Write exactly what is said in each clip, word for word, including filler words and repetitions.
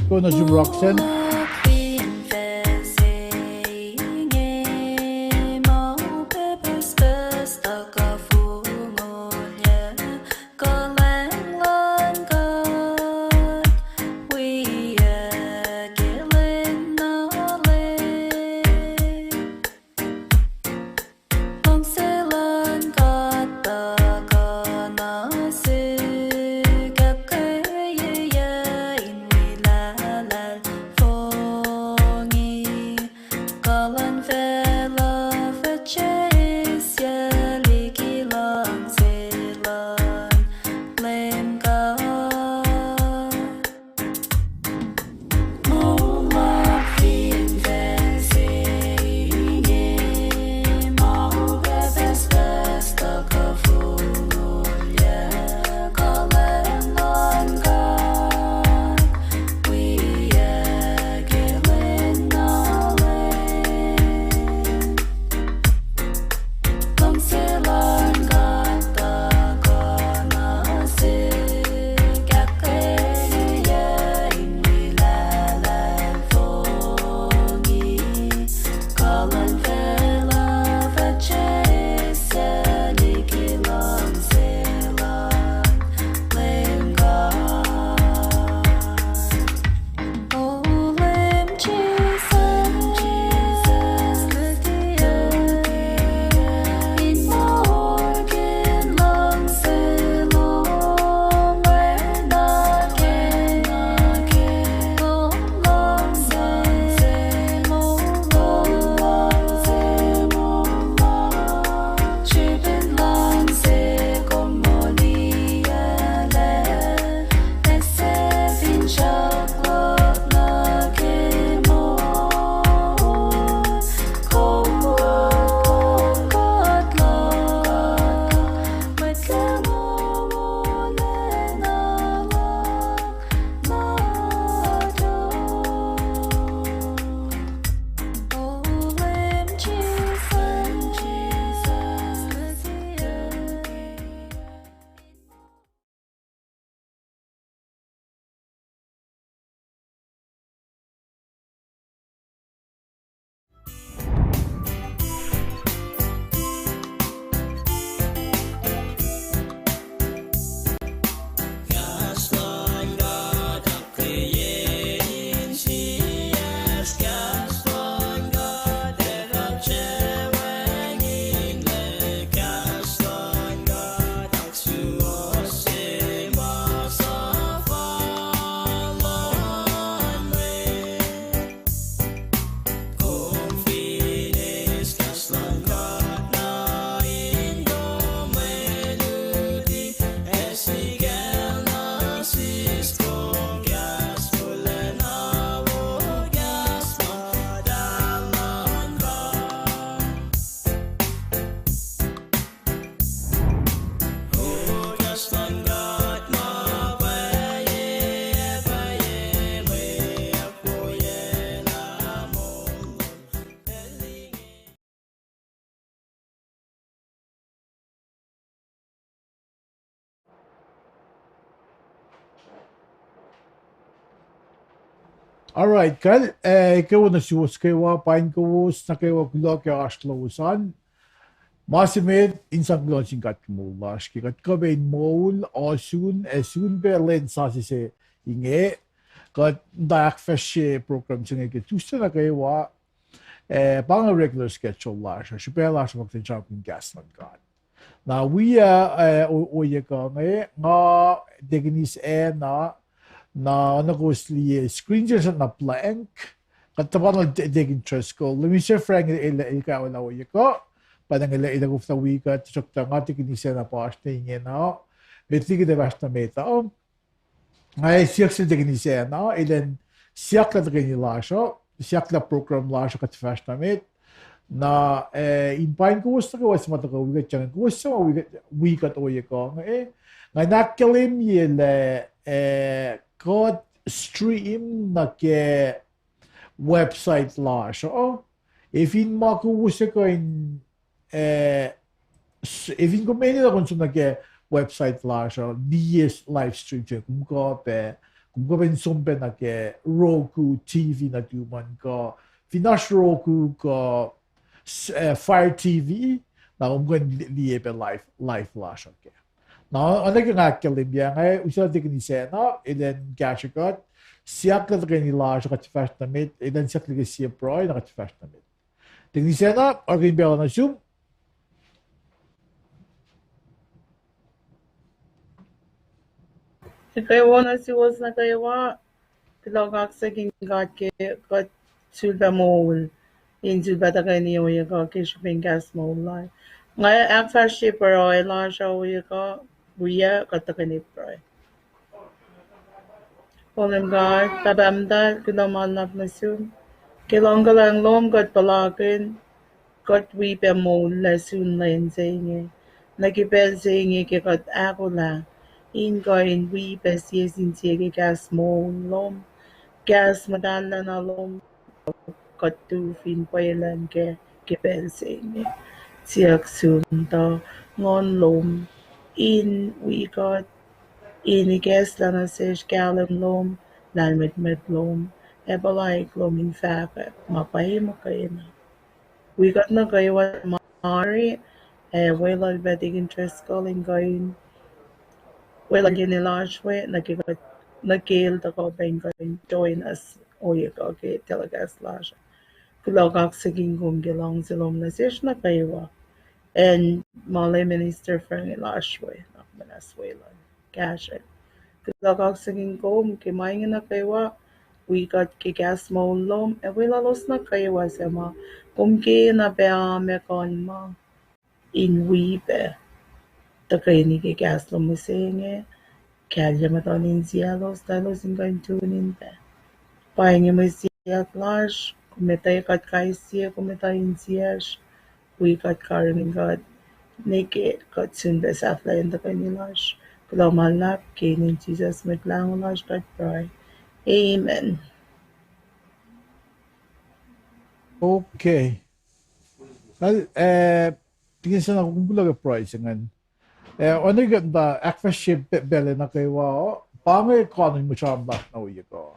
Kona sum Roxanne. Luhngse luhn God tuhkuh nuh sihk, ahkkweye in wi lahlal fongi. Kuh luhn facluh fah sesseslah liki luhngse luhn Leum God. All right, kal, eh, kwewa nuh suwos kwewa, paing kowos nuh kwewa kuloh ke oasr lowos an. Ma se met in sang kuloh nuh sin God ke moul lasr ke kuht kuh pac in moul ohsun ac sun pac lwen sasuc se inge. Kuht in tuh ahkfahsrye program se inge ke Tuesday nuh kwewa, eh, pa inge regular schedule lasr uh, srihpac lasr uh fah kuht in sramsramkihn kahs luhn God. Na wi, eh, o-, ohiyac kuh inge, nga Deaconess Anna, na oacna kowos liye screen se na blank, kuht tuhpan Deacon Driscoll, Minister Frank el, el kaolah ohiyac kuh, pa inge el, el koflah wi kuht, tuhsruhktuh nga Deaconess Anna pa oasr ne ingena, met liki kuht fahsr nuh met uh. Nga siyuck sel Deaconess Anna, elan siyucklah tuhkweni lasr uh, siyucklah program lasr uh kuht fahsr nuh met. Na, eh, in paing kowos nuh kwewa suc ma tuhkuh wi kuht, kowos suc ma wi kuht, wi kuht ohiyac kuh inge, eh, nga in ahkkahlwemye lah, eh, kuht stream nuh ke website lasr uh. Efin ma kowos ac kuh in, eh, s-, efin kom enenuh kom som nuh ke website lasr uh, liye live stream se, kom kuh pac Kom kuh in som pac nuh ke Roku T V nuhtum an kuh fin oasr Roku kuh s-, eh, Fire T V, na kom kuh in li-, liye pac live, live lasr uh kac. Na, oacna ke nga ahkkahlwemye, nga use lah tekin Isacna, elan kahsre kuht, siyuck lah tuhkweni lasr uh kuht fahsr nuh met, elan siyuck lah ke sie pruhe, na kuht fahsr nuh met. Tekin Isacna, orekmakihn pacl uh nuh sum. Ekuh wo nuh suwos nuh kwewa, kuloh kaksakihn God ke kuht sulpac moul, in sulpac tuhkweni ohiyac kuh ke srihpen kahs moul lal. Nga ahkfahsrye pruhe lasr uh ohiyac kuh, wiyuc kuht tuhkweni pruhe. O Leum God, Pahpah Muhtahl, kuloh ma luhlahp nuh sum. Ke luhngkuhlwacng lom kuht puhlakihn, kuht wi pac moul lac sun lwen se inge. Nuh ke pacl se inge ke kuht ahkolah, in kuh in wi pac sie sin sie ke kahs moul lom, kahs muhtahllacna lom, kuht tu fin pwelucng kac ke pacl se inge. Siyuck sum tuh Nguhn lom in wi kuht, in ikacslah nuh sesr kahlwem lom, lahlmwetmwet lom, ac puhlaik lom in fahkwack ma pwacye muhkwena. Wi kuht nuh kwewa mari, ac weluhl pac Deacon Driscoll in kuh in weluhl kena lasr we, nuh ke kuht, nuh ke el tuhkuh pac in kuh in join us ohiyac kuh ke telecast lasr. Kuloh kaksakihn kom ke luhngse lom nuh sesr nuh kwewa. Acn ma lwe Minister Frank lasr we, na muhnahs weluhl. Kahsrwe. Kuloh kaksakihn kom ke ma inge nuh kwewa, wi kuht ke kahs moul lom, ac weluhlos nuh kwewa suc ma kom kena pac amekohn ma in wi pac tuhkweni ke kahs lom mihsenge, kahlye muhtuhn insiyaclos, tuh elos in kuh in tune in pac. Pa inge mwe siyuck lasr, kom etuh kuht kais sie, kom etuh insiyacsr, wi kuht karihngihn kuht, ne ke kuht sun pac sahflah in tuhkweni lasr. Kuloh ma luhlahp ke inen Jisus Mwet Lahngo lasr kuht pruhe. Amen. Okay. Well, eh, Deacon Isacna, kom kuloh ke pruhe se ingacn. Eh, oacna ke kuht muhta ahkfahsrye pa-, pacl nuh kwewa, pa inge kanon mwe sramsram lasr na ohiyac kuh.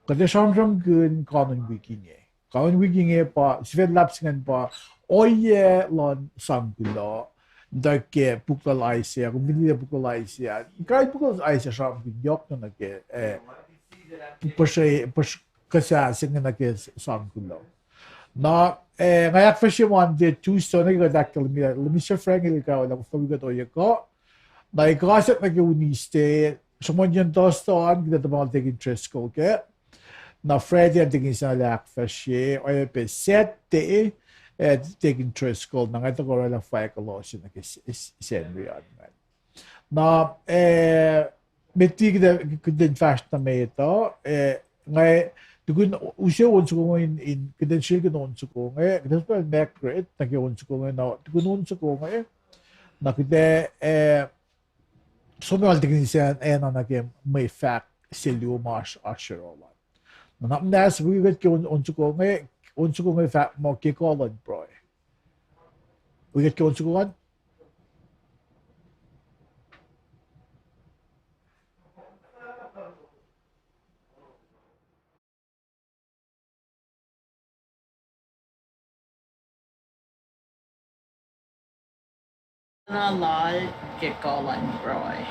Kuht ac sramsramkihn kanon wik inge. Kanon wik inge pa, sifac luhlahp se ingacn pa, ohiyac luhn sang kuloh, tuh ke puk lal Isaiah, kom fin liye puk lal Isaiah. Kain puk lal Isaiah sramsramkihn yohk na nuh ke, eh, puhsra, puhs-, kuhsah se inge nuh ke sang kuloh. Na, eh, nga ahkfahsrye Monday, Tuesday, oacna ke kuht ahkkahlwemye, Minister Frank el kawuck lah koflah wi kuht ohiyac kuh. Na ekahsr nuh ke Wednesday, sruhmuhnyacn Thursday an, kuht ac tuhma Deacon Driscoll kac. Na Friday an Deacon Isacna el ahkfahsrye, oacyacpac Saturday, eh, Deacon Driscoll, na nga tuhkuh orwaclah fahk kuloh se nuh ke S-, S-, Sacnri an ingacn. Na, eh, met liki kuht, kuht in fahsr nuh met uh, eh, nga tukun use on soko inge in, in kuht in srihke on soko inge, kuht in srihke Margaret nuh ke on soko inge, na tukun on soko inge, na kuht, eh, som lal Deacon Isacna nuh ke mwe fahk se luo ma oasr, oasr yohrohl an. Na, na, na, wi kuht ke on, on soko inge, on soko inge fahk muh ke kuh luhn pruhe. Wi kuht ke on soko an? Na lal ke kuh luhn pruhe.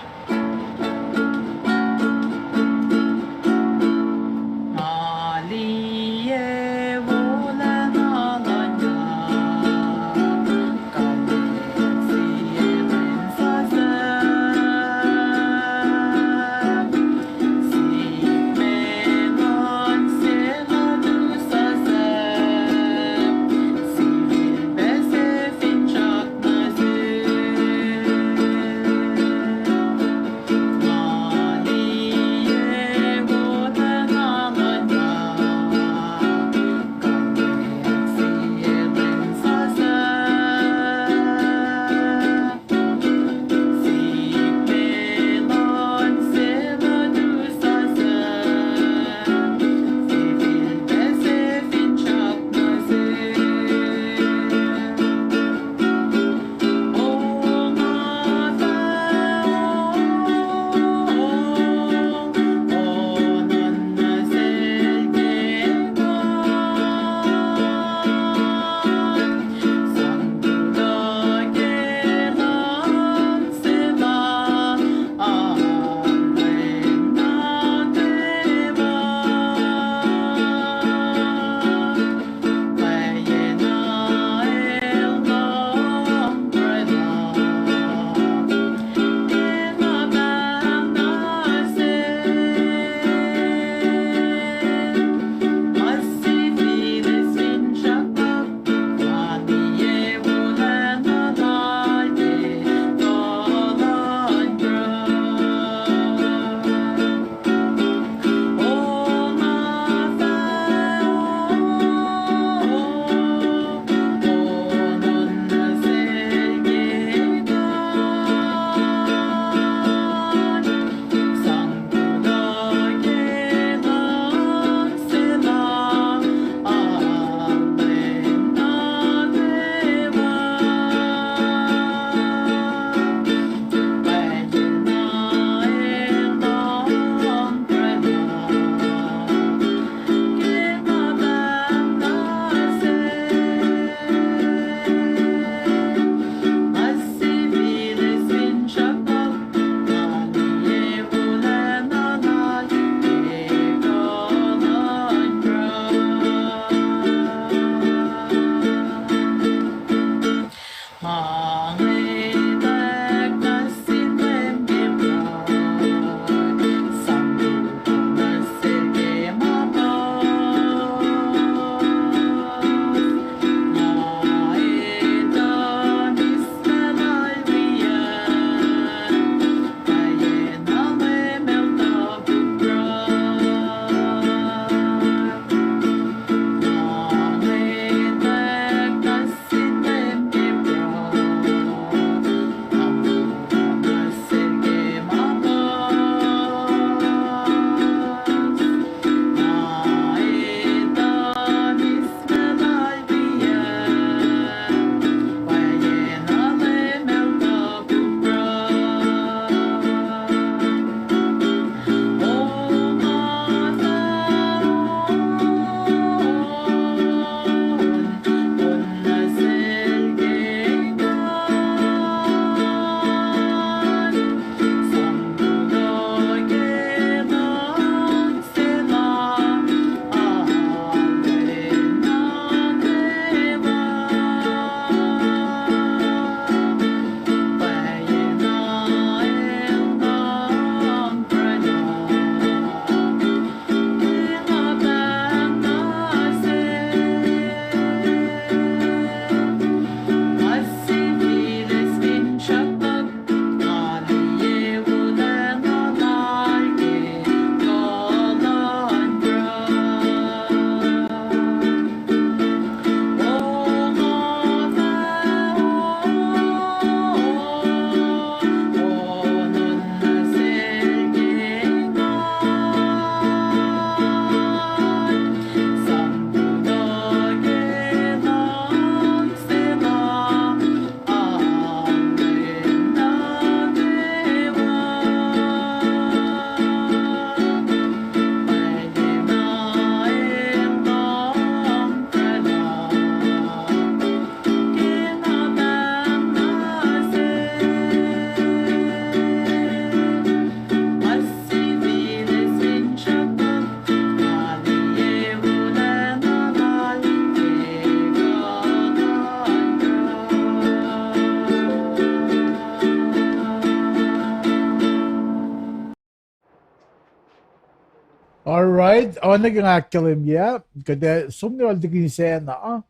All right, oacna ke nga ahkkahlwemye, kuht ac som nuh yohrohl tikin sacna,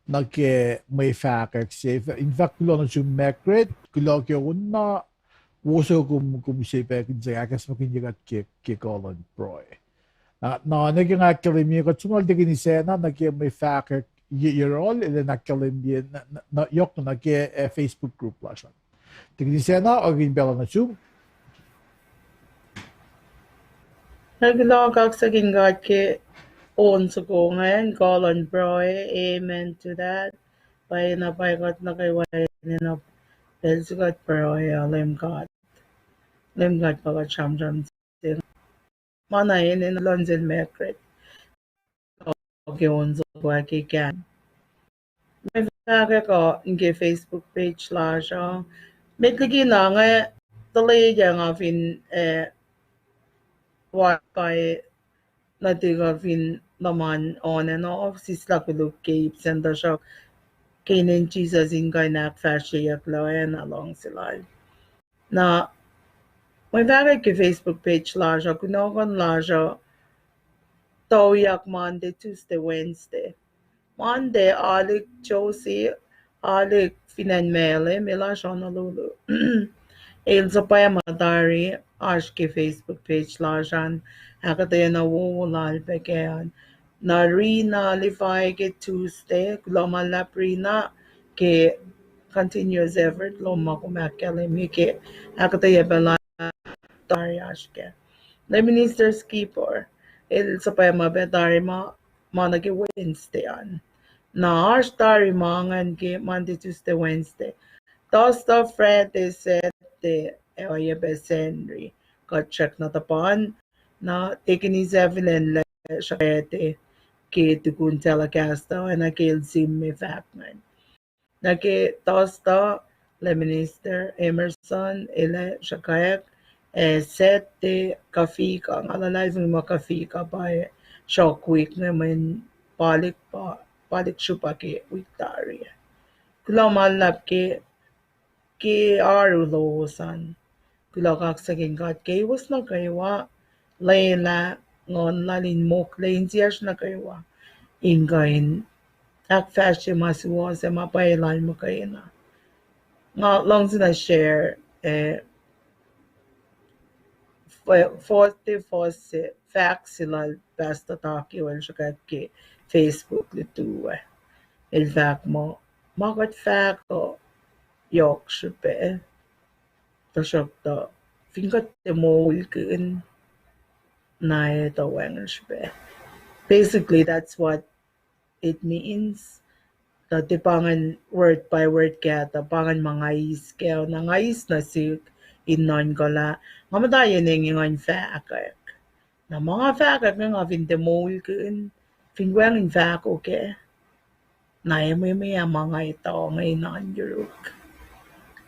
nuh ke mwe fahkwack se, in fact, kuloh nuh sum Margaret, kuloh ke onna, wo se kom, kom sepac kihn se ahkacsmakihnye kuht ke, ke kuh luhn pruhe. Na, na, nuh ke nga ahkkahlwemye, kuht som nuh yohrohl tikin sacna, nuh ke mwe fahkwack ye, yohrohl, elan ahkkahlwemye, na, na, na, yohk nuh ke, eh, Facebook group lasr an. Tikin sacna, oakin pacl uh nuh sum. Na kuloh kaksakihn God ke on soko ingacn, kuh luhn pruhe, amen to that. Pwacyena pwacye kuht nuh kwewa enenuh pacl se kuht pruhe uh Leum God. Leum God pa kuht sramsram se. Ma na enenuh luhn sel Margaret ke on soko ah ke kan. Mwe fahkwack uh nuh ke Facebook page lasr uh. Met liki na nga tuhlweack nga fin, eh, wa-, pwacye nuhtihk uh fin luhman on and off, sislah koluk ke ip sacn, tuhsruhk ke inen Jisus in kuh in ahkfahsryeyuck lah oacna luhngse lal. Na mwe fahkwack ke Facebook page lasr uh, kunohkohn lasr uh, tuyak Monday, Tuesday, Wednesday. Monday, Alik Josie, Alik fin acn Malem, el oasr Honolulu. El suhpwacma tari oasr ke Facebook page lasr an, ahkuhtweyac na wowo lal pac kac an. Na Rina Levi ke Tuesday, kuloh ma luhlahp Rina ke continuous effort lom ma kom ahkkahlwemye ke ahkuhtweyac pac lal tari oasr kac. Na Minister Skipper, el suhpwacma pac tari ma, ma nuh ke Wednesday an. Na oasr tari ma ingacn ke Monday, Tuesday, Wednesday. Thursday, Friday, Saturday, ac oacyacpac Sacnri. Kuht srackna tuhpan, na tekin Isacl elan lah srihke Friday ke tukun telecast uh, oacna ke el sihm me fahk ingacn. Na ke Thursday, lah Minister Emerson el ac sruhkwack, ac Saturday Kafika, nga luhlahlfongi muh Kafika pa sruhk wik inge mweyen pa Alik pa, pa Alik sruhpa ke wik tari. Kuloh ma luhlahp ke, ke oaru lowos an. Kuloh kaksakihn God ke kowos nuh kwewa, lwelah Nguhn lal in mokle insiyacsr nuh kwewa in kuh in ahkfahsrye ma suwohs ac ma pwacye lal muhkwena. Nga luhngse na share, eh, forty four se, fahk se lal Pastor Takeo el sruhkwack ke Facebook lutu ah. El fahk muh, ma kuht fahk uh yohk srihpac, tuhsruhktuh fin kuht tiac moulkihn, na ac tuh wacngihn srihpac. Basically, that's what it means. Tuh tiac pa ingacn word by word kac, tuh pa ingacn ma nga eis kac, na nga eis nuh sihk in nuhnkuh lah nga muhta yen engyeng in fahkwack. Na ma nga fahkwack inge nga fin tiac moulkihn, fin wacngihn fahko kac, na emweme ah ma nga etuh inge in oan yuruk.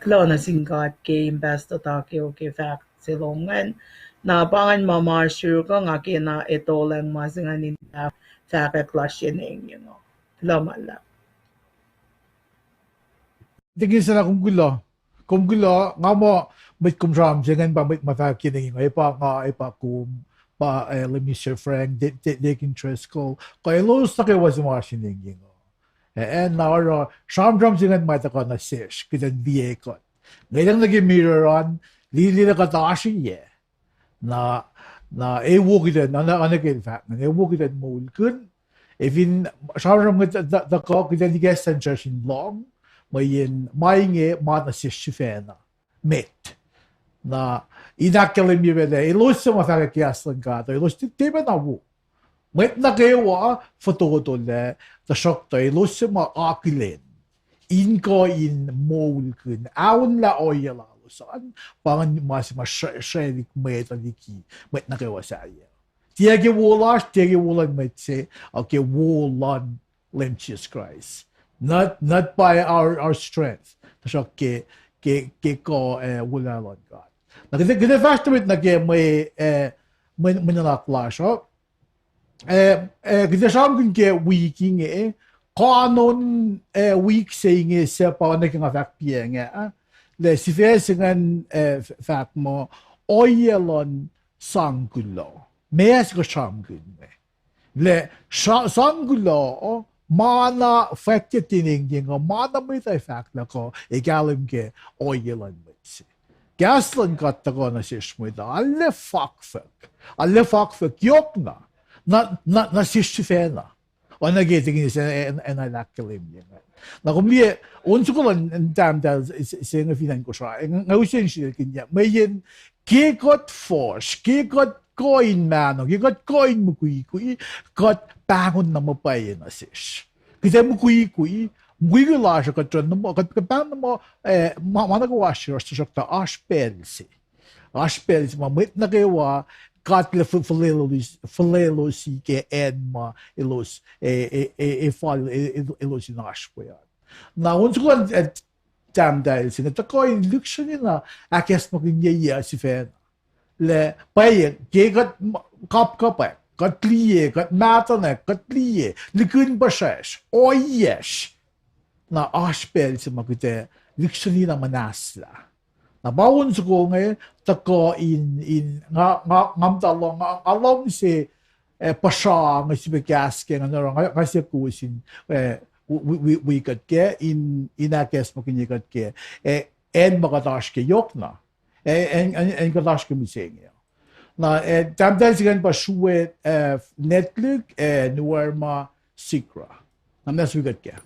Kuloh nuh sin God ke Pastor Takeo ke fahk se lom ingacn. Na pa ingacn ma ma sruok uh, nga kena etolacng ma se ingacn in fahkwack lasr yen engyeng uh. Kuloh ma luhlahp. Tikin sacna, kom kuloh. Kom kuloh, nga muh mwet kom sramsram se ingacn pa mwet ma fahk yen engyeng uh, e pa nga, e pa kom, pa, eh, Minister Frank, Deacon Driscoll, kuh elos nuh kwewa se ma oasr yen engyeng uh. Eh, na oruh sramsram se ingacn ma tuhkuh nuh sesr, kuht in liye kuht. Ngwetang nuh ke mirror an, liye lah kuht oasr yac. Na, na, e wo kuht in, oacna ke el fahk ingacn, e wo kuht in moulkihn. Ac fin sramsram inge tuhkuh, kuht in ikacslah in sesr in lohng, mweyen ma inge ma nuh sesr sifacna. Met. Na, in ahkkahlwemye pac lah elos suc ma fahkwack kahs luhn God uh, elos tiac pacna wo. Mwet nuh kwewa fototolac, tuhsruhktuh elos suc ma akihlen in kuh in moulkihn, aollah ohiyac lalos an, pa ingacn ma se ma srwaclihk mwet uh liki mwet nuh kwewa sahyac. Tiac ke wo lasr, tiac ke wo luhn mwet se, uh, ke wo luhn Leum Jisus Kraist. Not, not by our, our strength. Tuhsruhk ke, ke, ke kuh ac wolacna luhn God. Na kuht ac, kuht ac fahsr tuh met nuh ke mwe, eh, mwe, mwe nuhnak lasr uh. Eh, eh, kuht ac sramsramkihn ke wik inge, kanon, eh, wik se inge suc pa oacna ke nga fahk piacng ah, lah sifac se ingacn, eh, fahk muh, ohiyac luhn sang kuloh. Meac se kuht sramsramkihn inge? Lah sra-, sang kuloh, ma na fwackyuck ke engyeng uh, ma na mwet uh fahk lah kuh ac kahlwem ke ohiyac luhn mwet se. Kahs luhn God tuhkuh nuh sesr mwet uh, arlac fakfuk. Arlac fakfuk yohkna. Na, na, nuh sesr sifacna. Oacna ke tikin se, e, e, na ahkkahlwemye inge. Na kom liye, on soko luhn tahmtahel se, se, se inge fin acn Kosrae, nga use srihkeyuck, mweyen ke kuht fuhsr, ke kuht kuh in mahno, ke kuht kuh in mukwikwi, kuht pahngon na ma pwacye nuh sesr. Kuht ac mukwikwi, mukwikwi lasr uh kuht, kuht pahngon na ma, eh, ma, ma nuh kwewa oasr yohrohsr, tuhsruhktuh oasr pacl se. Oasr pacl se ma mwet nuh kwewa, God El fuh-, fuhlwelosi, fuhlwelosi ke acn ma elos, e, e, e, e fal, e, e, elos in oasr we an. Na on soko luhn, eh, tahmtahel se inge tuhkuh in lihksreni na ahkacsmakihnye yac sifacna. Lah pwacye, ke kuht m-, kapkapwack, kuht liye, kuht mahtuhnak, kuht liye, likihn puhsracsr, ohiyacsr. Na oasr pacl se ma kuht ac lihksreni na muhnahslah. Na pa on soko inge tuhkuh in, in nga, nga, nga muhta lohng, nga, nga lohng se, eh, puhsra inge sifilpac kahs ke nga oruh, nga, nga se kowos in, eh, wi, wi, wi, wi kuht kac, in, in ahkacsmakihnye kuht kac, eh, acn ma kuht oasr ke yohkna. Eh, acn, acn, acn kuht oasr ke mihsenge. Na, eh, tahmtahel se ingacn pa sruwe, eh, Netlik, eh, Nuwarma Sikra. Na muhnahs wi kuht kac.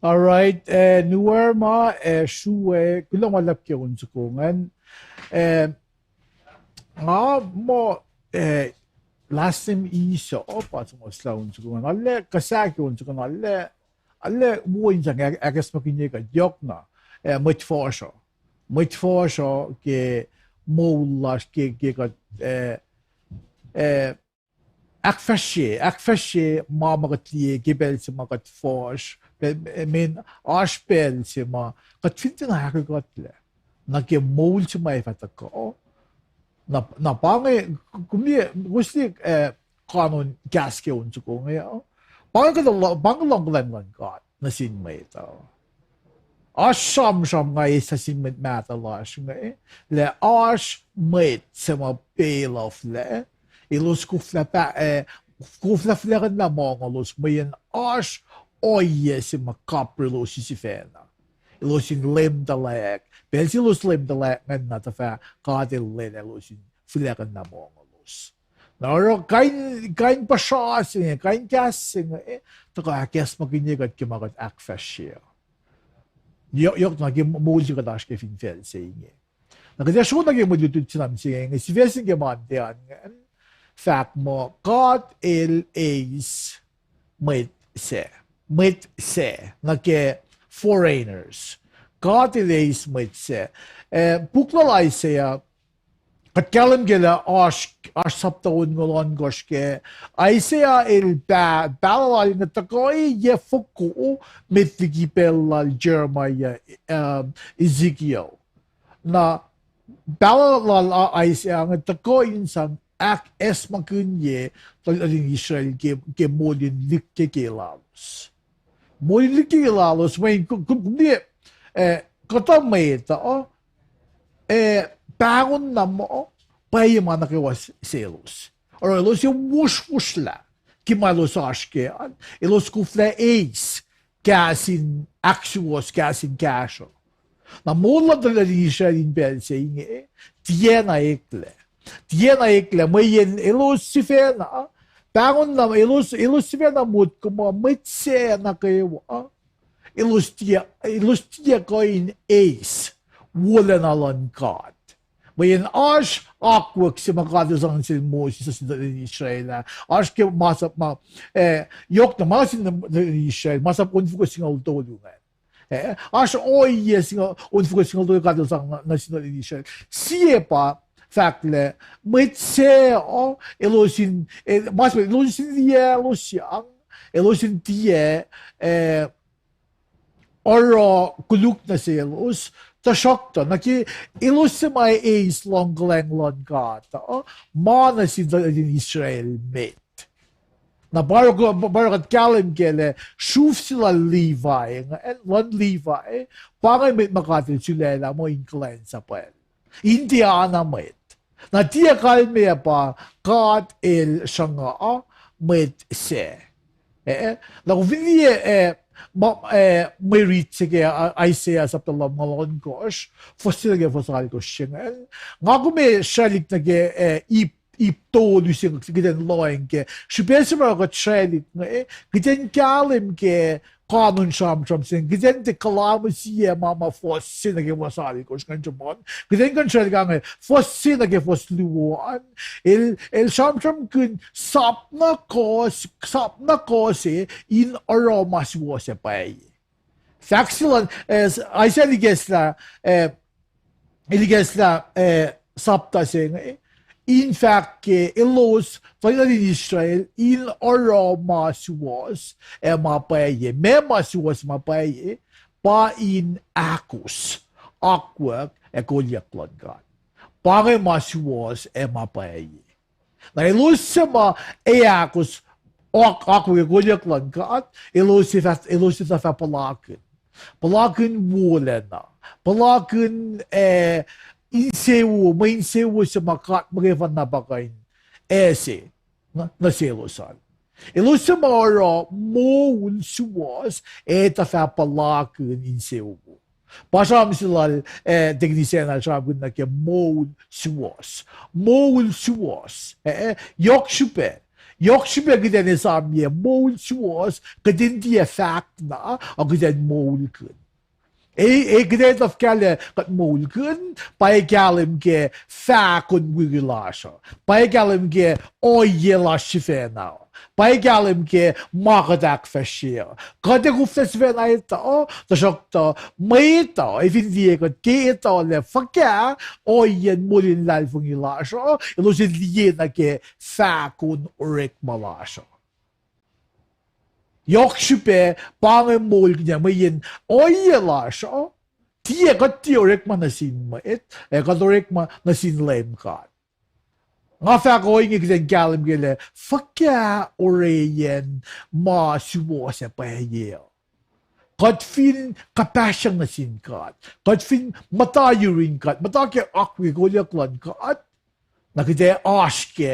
All right, eh, Nuer ma, eh, srue, kuloh ma luhlahp ke on soko ingacn. Eh, nga muh, eh, last time Isa, oh, pa suhmuhslah on soko ingacn. Arlac, kuh sahk on soko ingacn, arlac, arlac wo in sang ahkacsmakihnye kuht yohkna, eh, mwet fuhsr uh. Mwet fuhsr uh ke moul lasr ke, ke kuht, eh, eh, ahkfahsrye, ahkfahsrye ma ma kuht liye ke pacl se ma kuht fuhsr, pacl, eh, mweyen oasr pacl se ma kuht fin tiacna ahkkuhtlac nuh ke moul se ma ac fah tuhkuh. Na, na pa inge, kom liye, kowos liye, eh, kanon kahs ke on soko inge uh. Pa inge kuhtuh, pa inge luhng kuhlwacng luhn God nuh sin mwet uh. Oasr sramsram nga eis nuh sin mwet mahtuh lasr inge, lah oasr mwet se ma payload lac, elos koflah pa, eh, koflah fuhlwackuhnlah mongolos mweyen oasr ohiyac se ma kaprelos sifacna. Elos in leum tuhlac, pacl se elos leum tuhlac ingacn na tuhfah God El lwelah elos in fuhlwackuhnlah mongolos. Na oruh kain, kain puhsra se inge, kain kahs se inge, eh, tuhkuh ahkacsmakihnye kuht ke ma kuht ahkfahsrye. Yohk, yohk na ke moul se kuht oasr ke fin facl se inge. Na kuht ac sro nuh ke mwe lutlut se na mihsenge, inge sifac se ke Monday an ingacn, fahk muh God El eis mwet se, mwet se, nuh ke foreigners. God El eis mwet se. Eh, puk lal Isaiah, kuht kahlwem ke lah oasr, oasr sapta onngoul ohnkohsr ke Isaiah el pah, pahluh lal inge tuhkuh yac foko met liki pacl lal Jeremiah, um, Ezekiel. Na pahluh lal Isaiah inge tuhkuh in sang ahkacsmakihnye tuhlihk nuhtin Israel ke, ke moul in lihkkeke lalos. Moul in lihkkeke lalos, mweyen kom, kom liye, eh, kuhtuh mwet uh, eh, pahngon na muh pwacye ma nuh kwewa selos. Oruh elos ac wohswohsrlah ke ma elos oasr kac an, elos koflah eis kahs in ahksuwohs, kahs in kahsruh. Na moul luhn tuhlihk nuhtin Israel in pacl se inge, tiacna eklac. Tiacna eklac, mweyen elos sifacna, pahngon na, elos, elos sifacna motko muh mwet se nuh kwewa, elos tiac, elos tiac kuh in eis wolacna luhn God. Mweyen oasr akwuck se ma God El sang sel Moses nuh sin tuhlihk nuhtin Israel ah. Oasr ke masap ma, eh, yohk na ma sin tuhlihk nuhtin Israel, masap onfoko singucul tolu ingacn. Eh, oasr ohiyac singucul, onfoko singucul tolu God El sang nuh, nuh sin tuhlihk nuhtin Israel. Sie pa fahk lah mwet se uh, elos in, eh, masap elos in liye elos yang, elos in tiac, eh, oruh koluk nuh selos, tuhsruhktuh nuh ke elos se ma eis luhngkuhlwacng luhn God uh, ma nuh sin tuhlihk nuhtin Israel met. Na pa oruh, pa oruh kuht kahlwem kac lah sruf se lal Levi, luhn Levi, pa inge mwet ma God El sulaclah muh in kuhlwacnsapuhl, in tiacna mwet. Na tiac kalmac pa God El sruhnga mwet se. Eh, na kom fin liye, eh, ma, eh, mwe rit se ke, ah, Isaiah sapta lumngaul ohnkohsr, fuhs se nuh ke fuhs alkohsr se ingacn. Nga kom srwaclihk nuh ke, eh, ip, ip tolu se kuht in lohacng kac. Srihpac se ma kuht srwaclihk inge, kuht in kahlwem ke kanon sramsram se inge, kuht in tiac kuhlama sie ma ma fuhs se nuh ke fuhs alkohsr ingacn sruhmuhn. Kuht in kuh in srwaclihk inge fuhs se nuh ke fuhs luo an. El, el sramsramkihn sap na kuh, sap na kuh se in oruh ma suwohs ac pwacye. Fahk se luhn, eh, Isaiah el ikacslah, eh, el ikacslah, eh, sapta se inge, in fahk ke elos, tuhlihk nuhtin Israel, in oruh ma suwohs ac ma pwacye. Meac ma suwohs ma pwacye? Pa in ahkos, akwuck, ac kolyuck luhn God. Pa inge ma suwohs ac ma pwacye. Na elos suc ma ac ahkos, akwuck ac kolyuck luhn God, elos, elos etuh fah puhlakihn. Puhlakihn wolacna. Puhlakihn, eh, insewowo, mwe insewowo se ma God muhkwena pa kuh in ase nuh selos an. Elos suc ma oruh moul suwohs ac etuh fah puhlakihn insewowo. Pa sramsram se lal, eh, Tekini Sacna el sramsramkihn nuh ke moul suwohs. Moul suwohs. Eh, yohk srihpac. Yohk srihpac kuht in esamyac moul suwohs, kuht in tiac fahk na, a kuht in moulkihn. E, e kuht etuh fuhkah lah kuht moulkihn? Pa e kahlwem ke fahko in wi lasr uh. Pa e kahlwem ke ohiyac lasr sifacna uh. Pa e kahlwem ke ma kuht ahkfahsrye uh. Kuht ac koflah sifacna etuh, tuhsruhktuh mwet uh, e fin liye kuht ke etuh lah fuhkah ohiyacn moul in luhlahlfongi lasr uh, elos in liye nuh ke fahko in orekma lasr uh. Yohk srihpac pa inge moulkihnyuck, mweyen ohiyac lasr uh, tiac kuht tiac orekma nuh sin mwet, ac kuht orekma nuh sin Leum God. Nga fahk ohinge kuht in kahlwem ke lah fuhkah oreyacn ma suwohs ac pwacye uh. Kuht fin kuhpahsryang nuh sin God, kuht fin muhta yurin God, muhta ke akwuck kolyuck luhn God, na kuht ac oasr ke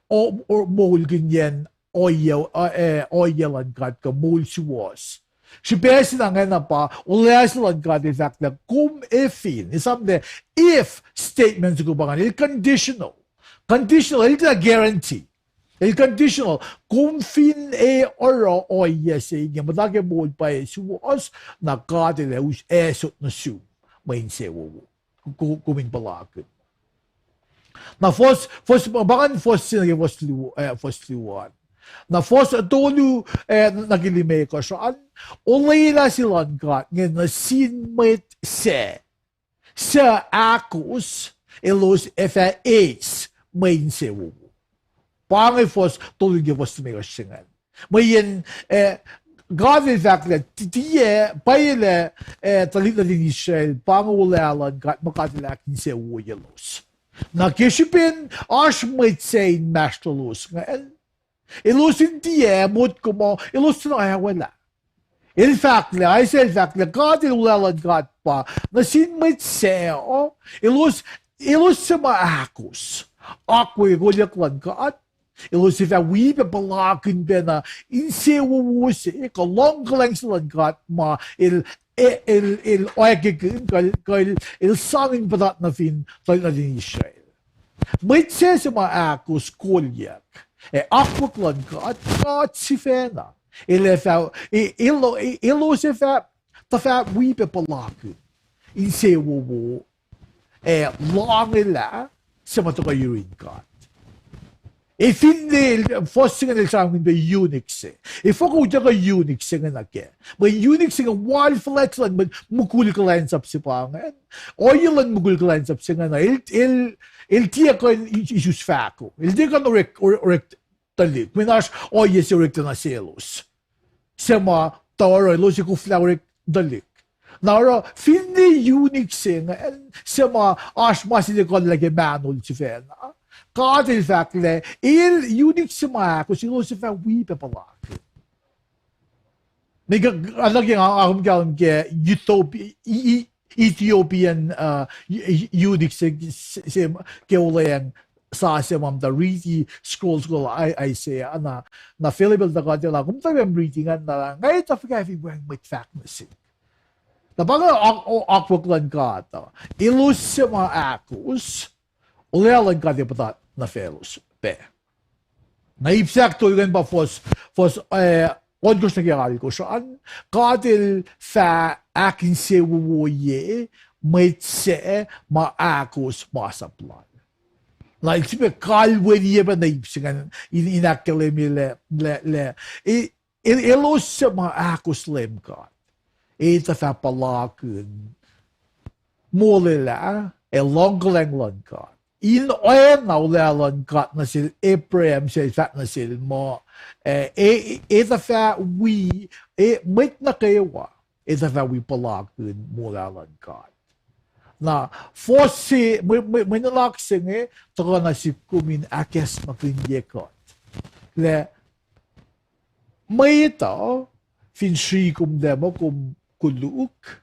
moulkihnyacn ohiyac luhn God kuh moul suwohs. Srihpac se na ingena pa olwelah se luhn God el fahk lah kom ac fin, esam lah if statement soko pa ingacn, el conditional. Conditional, el tiacna guarantee. El conditional. Kom fin ac oruh ohiyac se inge, muhta ke moul pwacye suwohs, na God el ac us asot nuh sum mwe insewowo. Kom in puhlakihn. Na fuhs, fuhs, pa ingacn fuhs se nuh ke fuhs luo an. Na fuhs tolu, eh, nuh ke limekohsr an, olwelah se luhn God inge nuh sin mwet se, suc ahkos, elos ac fah eis mwe insewowo. Pa inge fuhs tolu nuh ke fuhs limekohsr se ingacn. Mweyen, eh, God el fahk lah tiac, pwacye lah, eh, tuhlihk nuhtin Israel, pa inge olwelah luhn God, ma God el ahkinsewowoyelos. Na ke srihpen oasr mwet se inmahsrlolos ingacn, elos in tiac motko muh elos tiacna aolah. El fahk lah, Isaiah el fahk lah God el olwelah luhn God pa nuh sin mwet se uh, elos, elos suc ma ahkos akwuck kolyuck luhn God, elos ac fah wi pac puhlakihn pacna insewowo se kuh luhngkuhlwacng se luhn God ma el, el, el oackihn kuh el, el sang in puhtat nuh fin tuhlihk nuhtin Israel. Mwet se suc ma ahkos kolyuck ac akwuck luhn God, God sifacna, el ac fah, e, el, elos ac fah, tuhfah wi pac puhlakihn insewowo ac loangelah se ma tuhkuh yurin God. E finne, fuhs se ingacn el sramsramkihn pac eunuch se. Efuh kuh utuckuh eunuch se inge nuh kac? Mweyen eunuch se inge wal fuhlwact luhn mwet mukul kuhlwacnsap se pa ingacn. Ohiyac luhn mukul kuhlwacnsap se ingacn, el, el, el tiac kuh in isus fahko. El tiac kuh in orek, orek tuhlihk. Mweyen oasr ohiyac se orek tuh nuh selos. Suc ma tuh oruh elos ac koflah orek tuhlihk. Na oruh finne eunuch se ingacn, suc ma oasr ma se ekuhllah ke mahnol sifacna, God el fahk lah el eunuch se ma ahkos, elos ac fah wi pac puhlakihn. Meac, oacna ke nga kom kahlwem ke Ethiop-, E-, E-, Ethiopian, uh, eunuch se, se, se ke olweacng sa se ma muhta riti scroll, scroll Isaiah, na, na Philip el tuhkuh tuh lah, kom tuh riti ingacn, na nga etuh fuhkah fin wacngihn mwet fahk nuh sihk. Na pa inge akwuck luhn God uh. Elos suc ma ahkos, olwelah luhn God ac puhtat nuh faclos pac. Na ip se ahktolu ingacn pa fuhs, fuhs, eh, ohnkohsr nuh ke alkohsr an, God el fah ahkinsewowoye mwet se ma ahkos masap lal. Na el sifilpac kalweniyac pac na ip se ingacn in, in ahkkahlwemye lah, lah, lah, e, el, elos suc ma ahkos Leum God, etuh fah puhlakihn molwelah ac luhngkuhlwacng luhn God. In oacna olwelah luhn God nuh sel Abraham, sel fahk nuh sel muh, eh, e-, etuh fah wi, e-, mwet nuh kwewa etuh fah wi puhlakihn molwelah luhn God. Na, fuhs se, mwe, mwe, mwe nuhnak se inge tuhkuh nuh sihk kom in ahkacsmakihnye kuht lah mwet uh fin srihk kom lah muh kom koluk,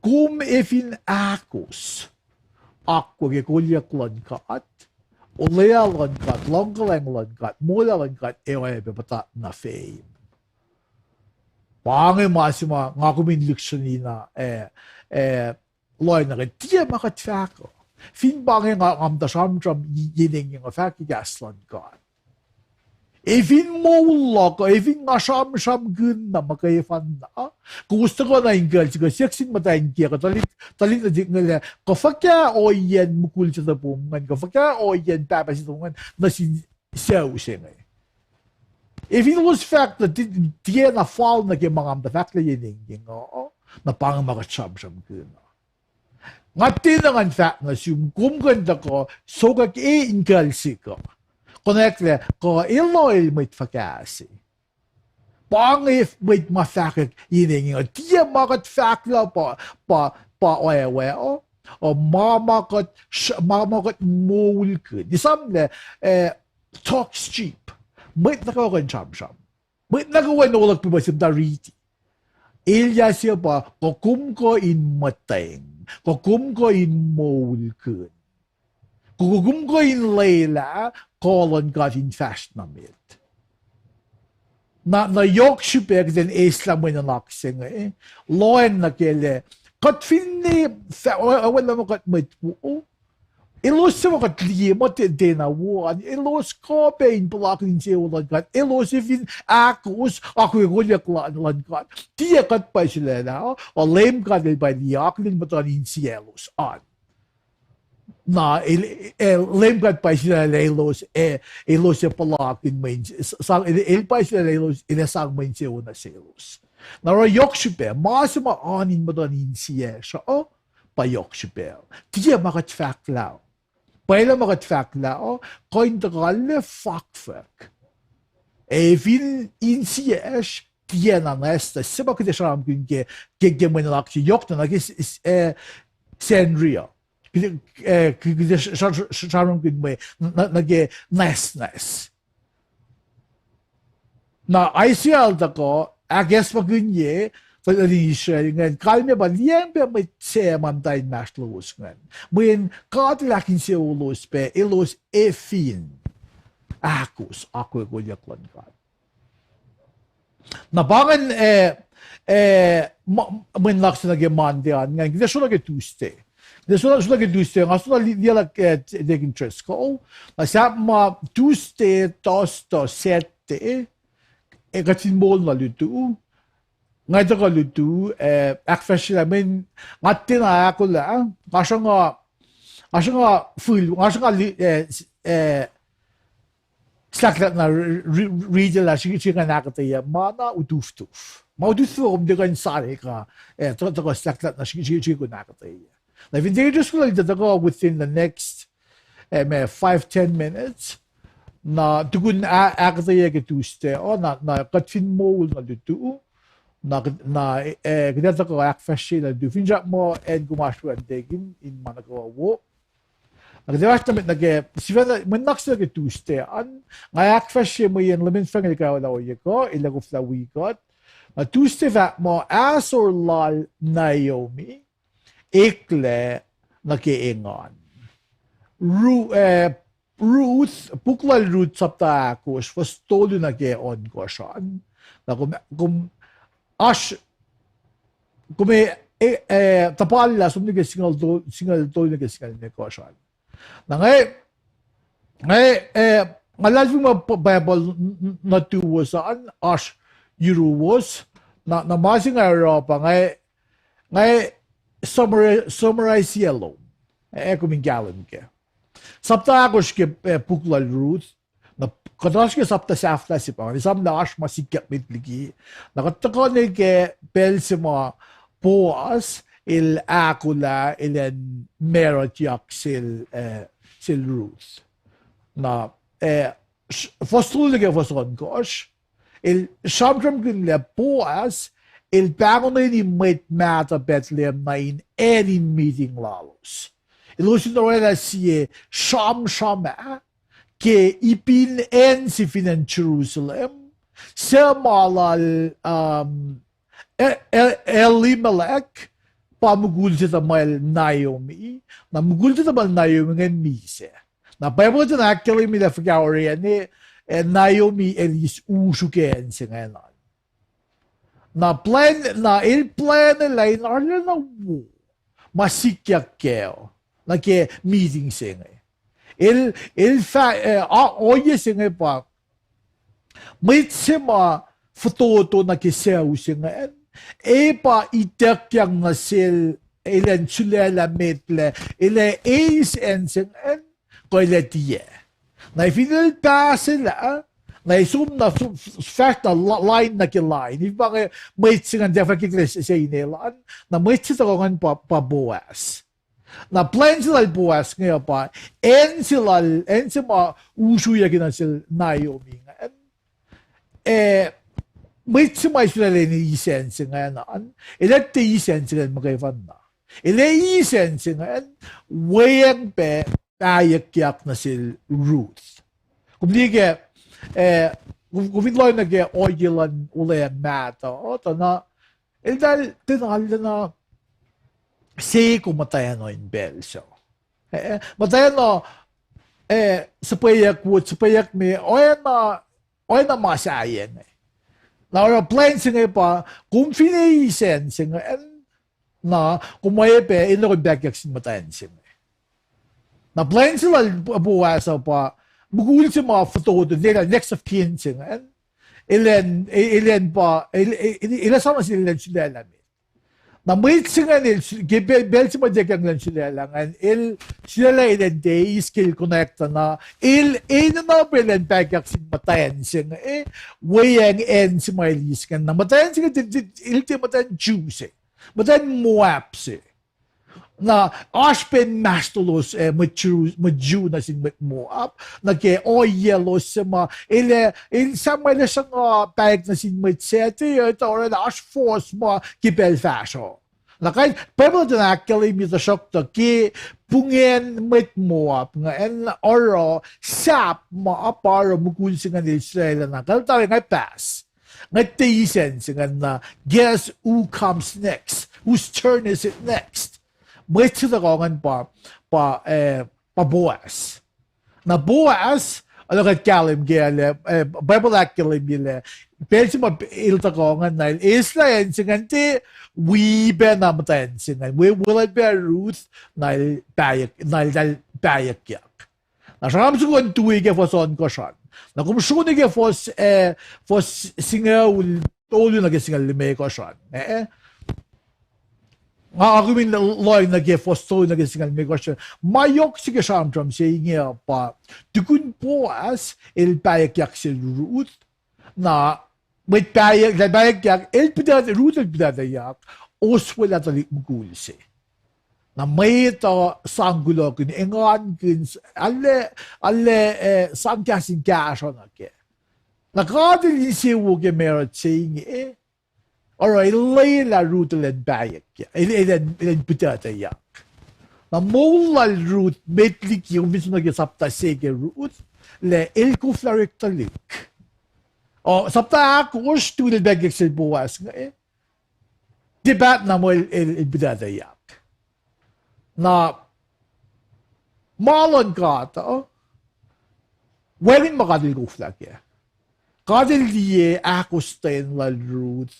kom ac fin ahkos akwuck ke kolyuck luhn God, olwelah luhn God, luhngkuhlwacng luhn God, molwelah luhn God, ac oacyacpac puhtat nuh fame. Pa inge ma se ma nga kom in lihksreni na, eh, eh, lohacng nuh ke tiac ma kuht fahk uh. Fin pa inge nga, nga muhta sramsram ye-, yen inge nga fahk ke kahs luhn God. Ac fin moul luhk uh, ac fin nga sramsramkihn na muhkwena, kowos tuhkuh na in kucl se kuh siyuck sin muhtwacn kiyuhk uh, tuhlihk, tuhlihk nuhtihk inge lah, kuh fuhkah ohiyacn mukul se topom ingacn, kuh fuhkah ohiyacn pahpah se topom ingacn nuh sin sucu se inge. Ac fin elos fahk tuh ti-, tiacna fal nuh ke ma nga muhta fahk lah yen inge uh, na pa inge ma kuht sramsramkihn uh. Nga tiacna ngan fahk nuh sum, kom kuh in tuhkuh sokwack e in kucl se kuh konwacack lah kuh elos el mwet fuhkah se. Pa inge mwet ma fahkwack yen inge uh, tiac ma kuht fahk lah pa, pa, pa oawe uh, uh, ma, ma kuht, ma, ma kuht moulkihn. Esam lah, eh, talk is cheap. Mwet nuh kwewa kuh in sramsram. Mwet nuh kwewa in olak pwe ma se muhta riti. Elyah se pa, kuh kom kuh in muhtweng, kuh kom kuh in moulkihn, kuh, kuh kom kuh in lwelah kuh luhn God in fahsr nuh met. Na, na yohk srihpac kuht in eislah mwe nuhnak se inge, lohacng nuh ke lah, kuht finne, fah-, o-, oacna ma kuht mwet wo, elos suc ma kuht liye muh tiac, tiacna wo an, elos kuh pac in puhlakihn insewowo luhn God, elos fin ahkos akwuck ke kolyuck luhn God. Tiac kuht pa sulaclah, o Leum God El pa liye akihlen muhtuhn insiyaclos an. Na el, el, Leum God pa sulaclah elos, e, elos ac puhlakihn mwe ins-, sang, el, el pa sulaclah elos, el ac sang mwe insewowo nuh selos. Na oruh yohk srihpac, ma se ma oan in muhtuhn insiyacsr uh, pa yohk srihpac. Tiac ma kuht fahk lah. Pwacye lah ma kuht fahk lah, kuh in tuhkuh lah fakfak. Ac fin insiyacsr tiacna nwacsnwacs, se ma kuht ac sramsramkihn ke, ke, ke mwe nuhnak se yohk na, na ke s-, s-, eh, Sacnri uh. Kuht, eh, kuht ac s-, s-, s-, sramsramkihn mwe, na, na ke nwacsnwacs. Na Isaiah el tuhkuh ahkacsmakihnye tuhlihk nuhtin Israel ingacn, kalmac pa liyacacng pac mwet suc ma muhta inmahsrlowos ingacn. Mweyen God El ahkinsewowolos pac elos ac fin ahkos akwuck ke kolyuck luhn God. Na pa ingacn, eh, eh, ma-, mwe nuhnak se nuh ke Monday an, ingacn kuht ac srolah ke Tuesday. Kuht ac srolah, srolah ke Tuesday, nga srolah li-, liye lah, eh, Deacon Driscoll. Na sahp ma Tuesday, Thursday, Saturday, eh, kuht fin moul nuh lutu, nga tuhkuh lutu, eh, ahkfahsryelah, mweyen nga tiacna ahkolah, nga sruhnga, nga sruhnga fihl, nga sruhnga li-, eh, s-, eh, slahklahk na ri-, ri-, riti lah srihke, srihke ngan ahkuhtweyac ma na utuftuf. Ma utuftuf uh kom tiac kuh in sale kuh, eh, tuh-, tuhkuh slahklahk na srihke, srihke, srihke kuh in ahkuhtweyac. Na fin tiac just kuh lah tuhkuh within the next, eh, ma five, ten minutes. Na tukun a-, ahkuhtweyac ke Tuesday uh, na, na kuht fin moul nuh lutu. Na, na, eh, kuht ac tuhkuh ahkfahsryelah lutu. Finsrak muh acn kom oasr we an Deacon in ma nuh kwewa wo. Na kuht ac fahsr nuh met nuh ke, sifacna, mwe nuhnak se nuh ke Tuesday an, nga ahkfahsrye mweyen Leum El fahngel kaolah ohiyac kuh, El ac koflah wi kuht. Na Tuesday fahk muh ahsor lal Naomi eklac nuh ke engan. Ru-, eh, Ruth, puk lal Ruth sapta ahkosr, fuhs tolu nuh ke ohnkohsr an. Na kom, kom, oasr, kom, eh, eh, tuhpallah som nuh ke singucul to-, singucul tolu nuh ke singucul limekohsr an. Na nga, nga, eh, nga luhlahlfongi muh Bible n-, n-, nuhtuwos an oasr yuruwos, na, na ma se nga oruh pa nga, nga summari-, summarize-ye lom, ac kom in kahlwem kac. Sapta ahkosr ke, eh, puk lal Ruth, Na kuht oasr ke sapta sahflah se pa ngan esam lah oasr ma sikyak met liki. Na kuht tuhkuh nuh ke pacl se ma Boas el ahkolah elan marutyak sel, eh, sel Ruth. Na, eh, fuhs tolu nuh ke fuhs ohnkohsr, el sramsramkihn lah Boas el pahngoni mwet mahtuh Bethlehem na in acn in miting lalos. Elos in orwaclah sie sramsram ah ke ipin acn se fin acn Jerusalem, suc ma lal, um, E-, E-, Elimelech pa mukul se tuhmwacl Naomi, na mukul se tuhmwacl Naomi ingacn misac. Na Bible tuh ahkkahlwemye lah fuhkah orwacni, eh, Naomi el eis usru ke acn se ingacn an. Na plwacn, na el plwacn lah in arulacna wo ma sikyak kac nuh ke miting se inge. El, el fah, eh, a-, ohiyac se inge pa mwet se ma fototo nuh ke sucu se ingacn, e pa ituckyang nuh sel elan sulaclah met lah el ac eis acn se ingacn kuh el ac tiac. Na fin el pahselah, na e som na som, fahsr na la-, lain nuh ke lain. If pa inge mwet se ingacn tiac fahkwack lah se, se inen elan, na mwet se tuhkuh ingacn pa, pa Boas. Na plwacn se lal Boas inge pa, acn se lal, acn se ma usruyucki nuh sel Naomi ingacn, eh, mwet se ma sulaclah in eis acn se ingacn an, el ac tiac eis acn se ingacn muhkwena. El ac eis acn se ingacn weacng pac pahyuckyak nuh sel Ruth. Kom liye ke, eh, kom, kom fin lohng nuh ke ohiyac luhn olweacng mahtuh, tuh na, eltahl tiac arulacna seko muhtwacn uh in pacl suc. Eh, muhtwacn uh, eh, suhpweyuck wot, suhpweyuck me, oacna, oacna ma sahyac inge. Na oruh plwacn se inge pa, kom fin eis acn se ingacn, na kom oacyacpac enenuh in pahyuckyak sin muhtwacn se inge. Na plwacn se lal Boas uh pa, mukul se ma fototo, next of kin se ingacn, elan, elan pa, el, el, el ac sang nuh sel elan sulaclah met. Na mwet se ingacn el, ke pacl, pacl se ma tiac kuh in elan sulaclah ingacn, el sulaclah elan tiac eis ke el connect na, el enenuh pac elan pahyuckyak sin muhtwacn se inge, weacng acn se ma el eis ingacn. Na muhtwacn se inge, el tiac muhtwacn Jew se, muhtwacn Moab se. Na oasr pac inmahsrlolos, eh, mwet Jew, mwet Jew nuh sin mwet Moab, nuh ke ohiyac lalos se ma, el, el sang ma el ac sruhnga pahyuck nuh sin mwet sacte, etuh orwaclah oasr fohs ma ke pacl fahsruh. Na kain, Bible tuh ahkkahlwemye tuhsruhktuh ke pungacn mwet Moab ingacn oruh sahp ma pa oruh mukul se ingacn el sulaclah na kaltawe nga pahs. Nga tiac eis acn se ingacn na, guess who comes next? Whose turn is it next? Mwet se tuhkuh ingacn pa, pa, eh, pa Boas. Na Boas, oacna kuht kahlwem kac lah, eh, Bible ahkkahlwemye lah, pacl se ma el tuhkuh ingacn na el eislah acn se ingacn tiac wi pac na muhtwacn se ingacn, weluhl pac Ruth, na el pahyuck, na eltahl pahyuckyak. Na sramsram soko an tui ke fuhs ohnkohsr an. Na kom sroni ke fuhs, eh, fuhs singucul tolu nuh ke singucul limekohsr an, eh? Nga, nga kom in lohng nuh ke fuhs tolu nuh ke singucul limekohsr an. Ma yohk se ke sramsram se inge uh pa, tukun Boas el pahyuckyak sel Ruth, na mwet pahyuck, eltahl pahyuckyak, el pihtuctuc, Ruth el pihtuctucyak, oswelah tuhlihk mukul se. Na mwet uh sang kulohkihn, engankihn, arlac, arlac, eh, sang kahs in kahsruh nuh kac. Na God el insewowo ke marut se inge, oruh el lwelah Ruth elan pahyuckyak, el, elan, elan pihtuctucyak. Na moul lal Ruth met liki, kom fin som nuh ke sapta se ke Ruth, lah el koflah orek tuhlihk. O, sapta ahkosr, tukun el pahyuckyak sel Boas inge, tiac paht na muh el, el, el pihtuctucyak. Na ma luhn God uh, wacngihn ma God el koflah kac. God el liye ahkostwen lal Ruth,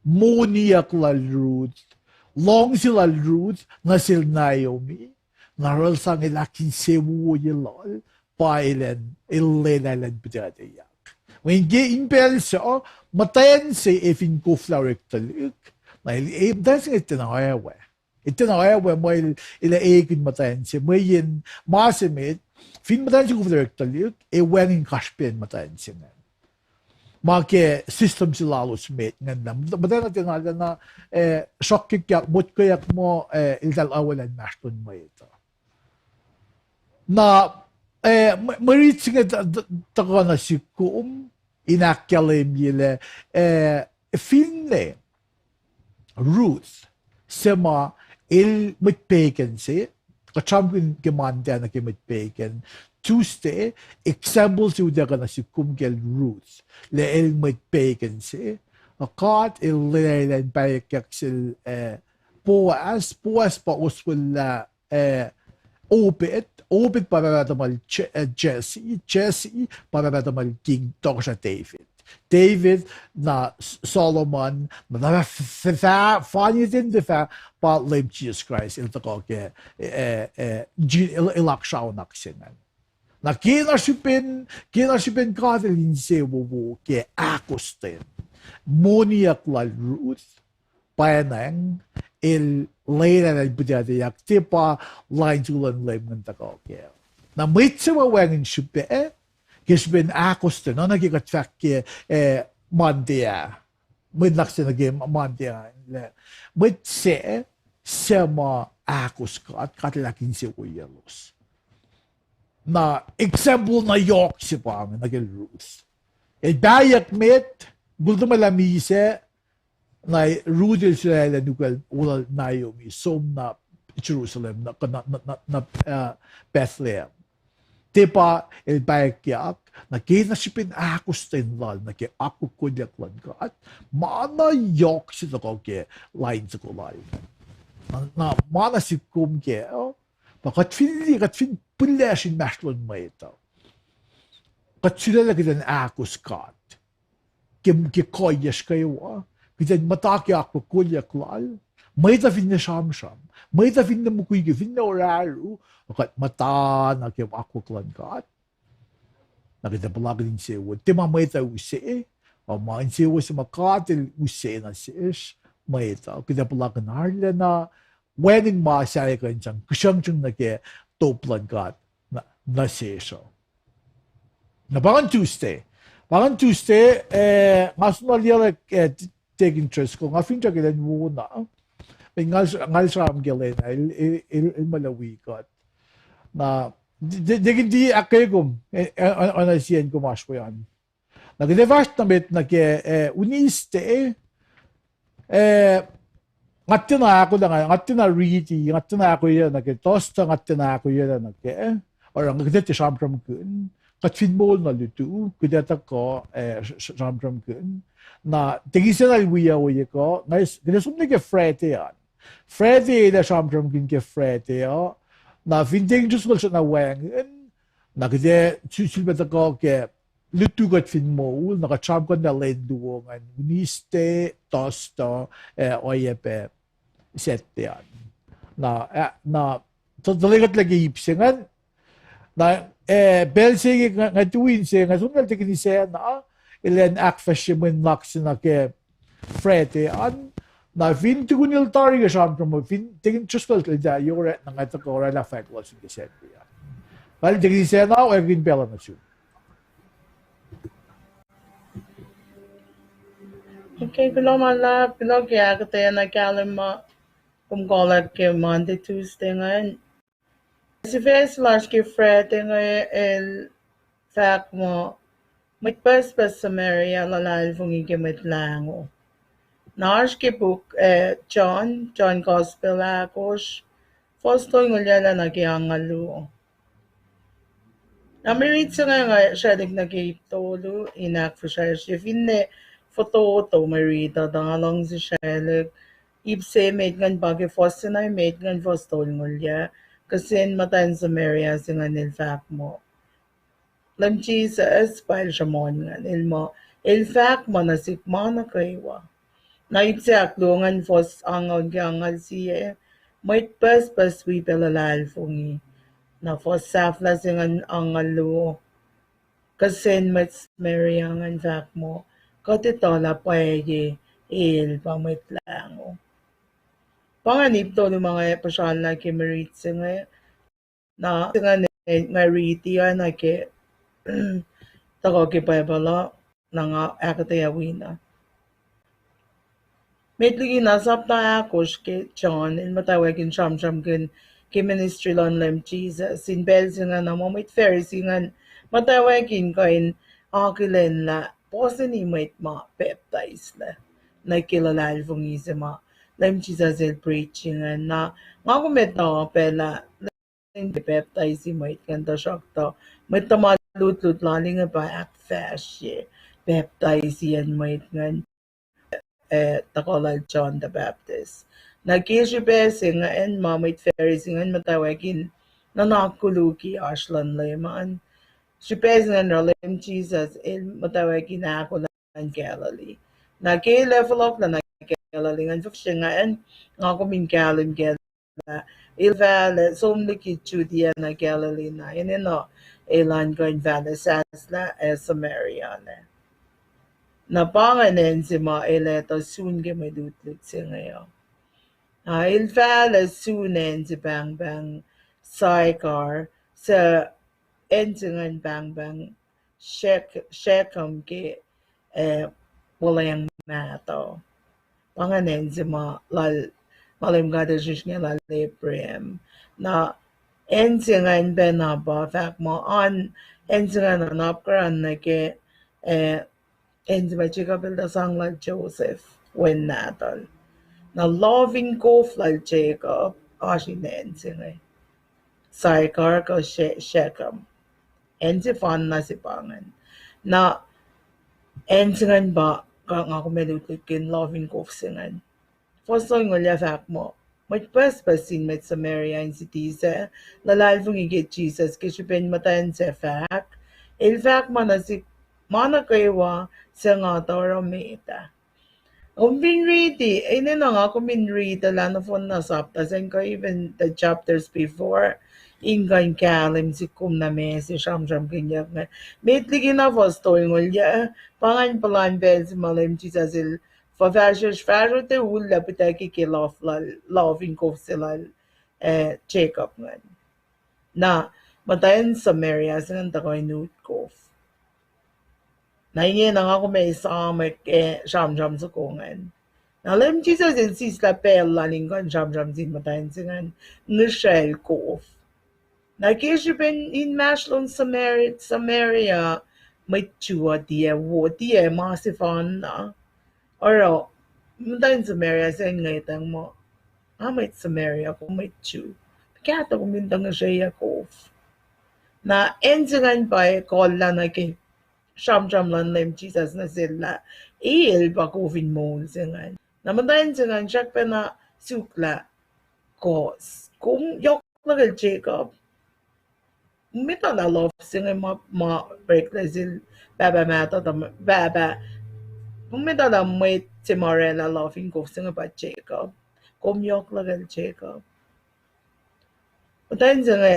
moniyuck lal Ruth, luhngse lal Ruth nuh sel Naomi, na oruh el sang el ahkinsewowoye lal, pa elan, el lwelah elan pihtuctucyak. Mweyen ke in pacl suc, muhtwacn se ac fin koflah orek tuhlihk, na el, e, muhtwacn se inge tiacna oawe. El tiacna oawe muh el, el ekihn muhtwacn se, mweyen ma se met, Fin muhtwacn se koflah orek tuhlihk, ac wacngihn kasrpen muhtwacn se ingacn. Ma ke system se lalos met ingacn lah muhtwacn nuh ten arulacna, eh, sruhkyak, motkweyak muh, eh, eltahl awelah inmahsrlon mwet uh. Na, eh, mwe, mwe rit se inge tuhkuh nuh sihk kom in ahkkahlwemye lah, eh, finne Ruth, suc ma el mwet pagan se, kuht sramsramkihn ke Monday nuh ke mwet pagan. Tuesday, example se utuckuh nuh sihk kom kacl Ruth, lah el mwet pagan se, God El lwelah elan pahyuckyak sel, eh, Boaz, Boaz pa oswellah, eh, Obed, Obed pa pahpah tuhmwacl Je-, eh, Jesse, Jesse pa pahpah tuhmwacl King Tohkohsrah David. David, na S-, Solomon, na, na f-, f-, f-, fani ten tiac fah pa Leum Jisus Kraist, el tuhkuh ke, eh, eh, ji-, el, el aksraonak se ingacn. Na ke na srihpen, ke na srihpen God El insewowo ke ahkostwen moniyuck lal Ruth, pwacnwacng el lwelah elan puhtatweyak, tiac pa lain soko luhn Leum ingacn tuhkuh kac. Na mwet se ma wacngihn srihpac, ke srihpen ahkostwen, oacna ke kuht fahk ke, eh, Monday ah, mwet nuhnak se nuh ke Monday ah, lah mwet se, suc ma ahkos God, God El ahkinsewowoyelos. Na example na yohk se pa inge nuh kacl Ruth. El pahyuck met, mukul tuhmwacl ah misac, na Ruth el sulaclah nuh kacl wolacna Naomi, som na Jerusalem, na, na, na, na, na, uh, Bethlehem. Tiac pa el pahyuckyak, na ke na srihpen ahkostwen lal nuh ke akwuck kolyuck luhn God, ma na yohk se tuhkuh ke lain soko lal. Na, na ma na sihk kom kac, uh, pa kuht fin liye, kuht fin puhlasr inmahsrlon mwet uh, kuht sulaclah kuht in ahkos God ke, ke kuhiyacsr kwewa, kuht in muhta ke akwuck kolyuck lal, mwet uh finne sramsram, mwet uh finne mukwikwi, finne orahru, kuht muhta na ke akwuck luhn God. Na kuht ac puhlakihn insewowo. Tiac ma mwet uh use, uh, ma insewowo se ma God El use nuh sesr, mwet uh, kuht ac puhlakihn arulacna wacngihn ma sahyac kuh in sang kihsrucngsrucng nuh ke top luhn God nuh, nuh sesr uh. Na pa ngan Tuesday. Pa ngan Tuesday, eh, nga soenna liyaclwack, eh, Deacon Driscoll, nga finsrak elan wo na. Ngal, ngal sramsram ke lwen ah, el, el, el, el muh la wi kuht. Na, de, de, Deacon D, ahkkweye kom, eh, eh, oacna sie kom oasr we an. Na kuht ac fahsr nuh met nuh ke, eh, Wednesday, eh, nga tiacna ahkolah, nga tiacna riti, nga tiacna ahkolah nuh ke, Thursday nga tiacna ahkolah nuh ke, oruh nga kuht ac tiac sramsramkihn, kuht fin moul na lutu, kuht ac tuhkuh, eh, s-, s-, sramsramkihn. Na Deacon Sena el wi ohiyac kuh, nga s-, kuht ac som nuh ke Friday an. Friday el ac sramsramkihn ke Friday uh, na fin Deacon Driscoll el srackna wacngihn, na kuht ac su-, sulpac tuhkuh ke lutu kuht fin moul, na kuht sramsramkihn na lwen luo ingacn, Wednesday, Thursday, eh, oacyacpac Saturday an. Na, eh, na, tuh-, tuhlihk kuhtlac ke ip se ingacn, na, eh, pacl se inge nga, nga tuin se, nga som nuh Deacon Sena, elan ahkfahsrye mwe nuhnak se nuh ke Friday an, na fin tukun el tari ke sramsram, fin Deacon Driscoll el tiac yohrohl, na nga tuhkuh oraclah fahk lalos ke Saturday an. Kal Deacon Sena, oacna pacl nuh sum. Okay, kuloh ma luhlahp, kuloh ke ahkuhtweyac na kahlwem ma kom kolak ke Monday, Tuesday ingacn. Sifac se lasr ke Friday inge el fahk muh mwet pucspucs Samaria luhlahlfongi ke Mwet Lahngo. Na oasr ke puk, eh, John, John Gospel ahkosr, fuhs tolngoul yac nuh ke angngaul luo. Na mirit se inge nga sraclihk nuh ke ip tolu in ahkfihsracsrye finne fototo mwe riti uh, tuh nga luhngse sraclihk ip se emet ingacn pa ke fuhs se na emet ingacn, fuhs tolngoul yac, kihsen muhtwacn Samaria se ingacn el fahk muh Leum Jisus pa el sruhmuhn ingacn, el muh, el fahk muh nuh sihk ma nuh kwewa. Na ip se ahkluo ingacn fuhs angngaul ke angngaul sie, mwet pucspucs wi pac luhlahlfongi. Na fuhs sahflah se ingacn angngaul luo, kihsen mwet Samaria ingacn fahk muh, kuht etuh lah pwacye el pa Mwet Lahngo. Pa ingacn ip tolu ma nga puhsrallah ke mirit se inge. Na se ingacn nga riti oacna ke tuhkuh ke Bible uh, na nga ahkuhtweyac wi na. Met liki na sapta ahkosr ke John el muhtwacwacack in sramsramkihn ke ministry luhn Leum Jisus. In pacl se ingacn uh, ma mwet Pharisee ingacn muhtwacwacack in kuh in akihlen lah puhseni mwet ma pacptaislac nuh ke luhlahlfongi se ma Leum Jisus el preach ingacn. Na nga kom etuh pac lah ke pacptaisi mwet ingacn, tuhsruhktuh mwet tuhma lutlut lal inge pa ahkfahsrye pacptaisiyacn mwet ingacn, eh, tuhkuh lal John the Baptist. Na ke srihpac se ingacn ma mwet Pharisee ingacn muhtwacwacack in nuhnak koluk oasr luhn Leum an. Srihpac se ingacn oruh Leum Jisus el muhtwacwacack in ahkolah nuh Galilee. Na ke el ac fohlohk nuh Galilee ingacn, fuhfahsr se ingacn nga kom in kahlwem kac lah el fahlac som liki Judea nuh Galilee, na enenuh elan kuh in fahlac sahslah ac Samaria lac. Na pa ingacn acn se ma el etuh sun ke mwe lutlut se inge uh. Na el fahlac sun acn se pahngpahng Sychar, suc acn se ingacn pahngpahng Shek-, Shechem ke, eh, wuhlweacng mahtuh. Pa ingacn acn se ma lal, ma Leum God el srihsrnge lal Abraham. Na acn se ingacn pacna pa fahk muh an, acn se ingacn an apkuhran nuh ke, eh, acn se ma Jacob el tuh sang lal Joseph, wen nahtuhl. Na lofin kof lal Jacob oasr in acn se inge, Sychar kuh She-, Shechem. Acn sefanna se pa ingacn. Na acn se ingacn pa, kuh nga kom ac lutlutkihn lofin kof se ingacn. Fuhs tolngoul ah fahk muh mwet pucspucs sin mwet Samaria in siti sac luhlahlfongi ke Jisus ke srihpen muhtwacn sac fahk, el fahk ma nuh sihk, ma nuh kwewa suc nga tuh oruh met ah. Kom fin riti, enenuh nga kom in riti lah nohfohn na sapta sacn kuh even the chapters before, in kuh in kahlwem sihk kom na ma se sramsramkihnyuck inge. Met liki na fuhs tolngoul ah, pa ingacn puhlan pacl se ma Leum Jisus el fuhfahsryucsr fahsruh tuh ul lah pihtucki ke lof lal, lofin kof se lal, eh, Jacob ingacn. Na muhtwacn Samaria se ingacn tuhkuh in ut kof. Na ingena nga kom ac esamwack, eh, sramsram soko ingacn. Na Leum Jisus el sislah pacl lal in kuh in sramsram sin muhtwacn se ingacn, ngihsracl kof. Na ke srihpen inmahsrlon Samar-, Samaria, mwet Jew uh tiac wo, tiac ma sefanna. Oruh muhtwacn Samaria se ingacn ngwetacng muh, nga mwet Samaria, kom mwet Jew. Kahto kom in tuh ngihsreyuc kof. Na acn se ingacn pa kollah nuh ke sramsram luhn Leum Jisus nuh sel lah el pa kof in moul se ingacn. Na muhtwacn se ingacn srackpacna suk lah, kos, kom yohk luhkel Jacob? Kom etuh lah lof se inge ma, ma oreklac sel pahpah mahtuh, pahpah, kom etuh lah mwet se ma orwaclah lofin kof se inge pa Jacob? Kom yohk luhkel Jacob? Muhtwacn se inge,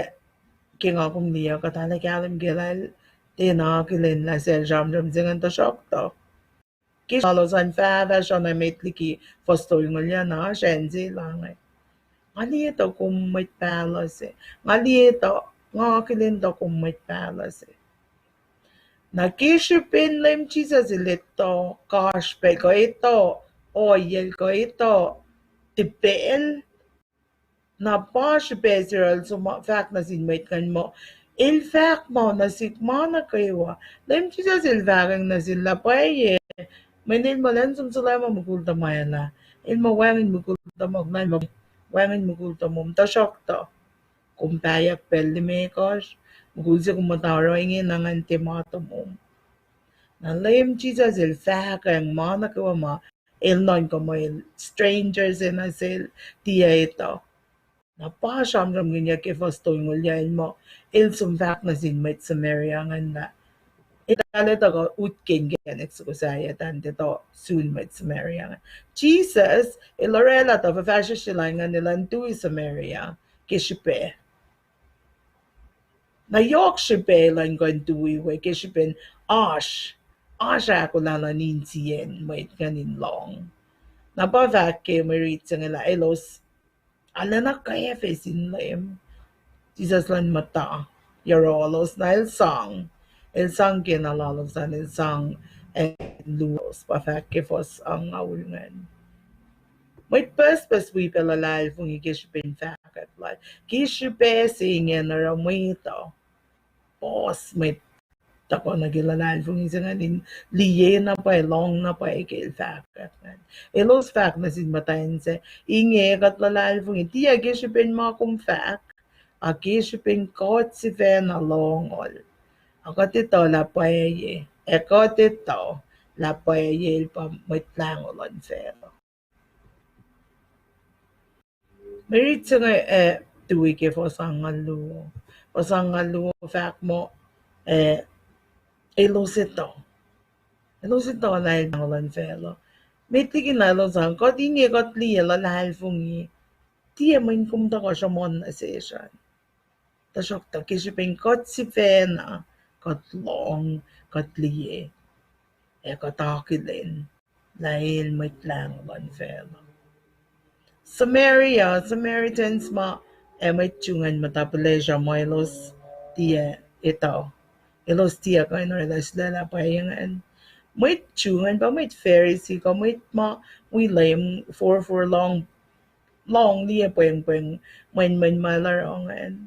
ke nga kom liye kuht arlac kahlwem ke lah el tiacna akihlen lah sel sramsram se ingacn, tuhsruhktuh ke sralo san fahfahsr na met liki fuhs tolngoul ah na oasr acn se lah inge, nga liye tuh kom mwet pahluh se. Nga liye tuh, nga akihlen tuh kom mwet pahluh se. Na ke srihpen Leum Jisus el etuh kasrpacl kuh etuh ohiyacl kuh etuh tipacl, na pa srihpac se oruh el som fahk nuh sin mwet ingacn muh, el fahk ma nuh sihk ma nuh kwewa. Leum Jisus el fahkwacng nuh sel lah pwacye, mweyen el muh lwen som sulaclah ma mukul tuhmwacl ah, el muh wacngihn mukul tuhmuhk na el muh wacngihn mukul tomom, tuhsruhktuh kom pahyuck pacl limekohsr, mukul se kom muhta oruh ingena ngan tiac ma tomom. Na Leum Jisus el fahkwacng ma nuh kwewa ma el nuhnkuh muh el stranger se nuh sel, tiac etuh. Na pa sramsramkihnyuck ke fuhs tolngoul ah el muh el som fahk nuh sin mwet Samaria ingacn lah eltahl etuh kuh utke inkacnek soko sahyac, eltahl etuh sun mwet Samaria ingacn. Jisus el orwaclah tuh fuhfahsryucsr lal ingacn elan tui Samaria ke srihpac. Na yohk srihpac elan kuh in tui we ke srihpen oasr, oasr ahkolah luhn insiyacn mwet ingacn in lohng. Na pa fahk ke mwe rit se inge lah elos arulacna kwacfe sin Leum Jisus luhn muhta. yohrohlos na el sang. El sang kena lalos an, el sang, eh, luo, pa fahk ke fuhs angngaul ingacn. Mwet pucspucs wi pac luhlahlfongi ke srihpen fahkwack lal. Ke srihpac se ingacn oruh mwet uh, puhs mwet tuhkuh nuh ke luhlahlfongi se ingacn in liye na pwacye, lohng na pwacye ke el fahkwack ingacn. Elos fahk nuh sin muhtwacn sac, inge kuht luhlahlfongi, tiac ke srihpen ma kom fahk, a ke srihpen kuht sifacna lohngol. Ac kuht etuh lah pwacye, ac kuht etuh lah pwacye el pa Mwet Lahngo luhn facluh. Mwe rit se inge, eh, tui ke fuhs angngaul luo. Fuhs angngaul luo fahk muh, eh, elos etuh. Elos etuh lah el Lahngo luhn facluh. Met liki na elos sang, kuht inge kuht liye luhlahlfongi. Tiac mweyen kom tuhkuh sruhmuhn nuh sesr an. Tuhsruhktuh ke srihpen kuht sifacna, kuht lohng, kuht liye, ac kuht akihlen lah el Mwet Lahngo luhn facluh. Samaria, Samaritans ma, ac mwet Jew ingacn muhta pihlesruh muh elos tiac etuh. Elos tiac kuh in oraclah sulaclah pwacye ingacn. Mwet Jew ingacn pa mwet Pharisee kuh mwet ma wi Leum forfor lohng, lohng liye pwengpweng, mwenmwen ma el oruh ingacn.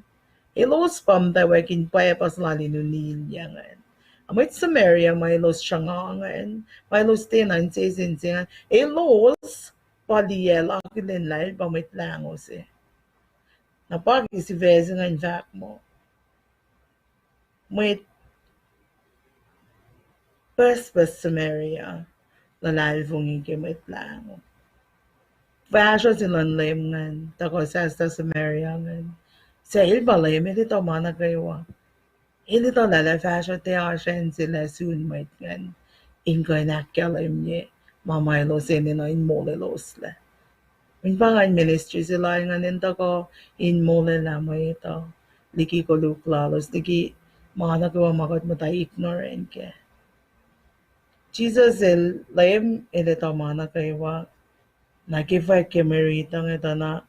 Elos pa muhtwacwacack in pwacpa se lal in unilyac ingacn. Mwet Samaria ma elos sruhnga ingacn, ma elos tiacna insese se ingacn, elos pa liye akihlen lah el pa Mwet Lahngo se. Na pa ke sifac se ingacn fahk muh mwet pucspucs Samaria luhlahlfongi ke Mwet Lahngo. Fahsruh se luhn Leum ingacn tuhkuh sahslah Samaria ingacn. Sac el pa Leum, el etuh ma nuh kwewa. El etuh lah lah fahsruh tiac oasr acn se lac sun mwet ingacn in kuh in ahkkahlwemye ma ma elos enenuh in molweloslac. In pa ingacn ministry se lal ingacn in tuhkuh in molwelah mwet uh liki koluk lalos, liki ma nuh kwewa ma kuht muhta ignorant kac. Jisus el Leum, el etuh ma nuh kwewa. Na ke fwack ke mwe rit uh inge tuh na,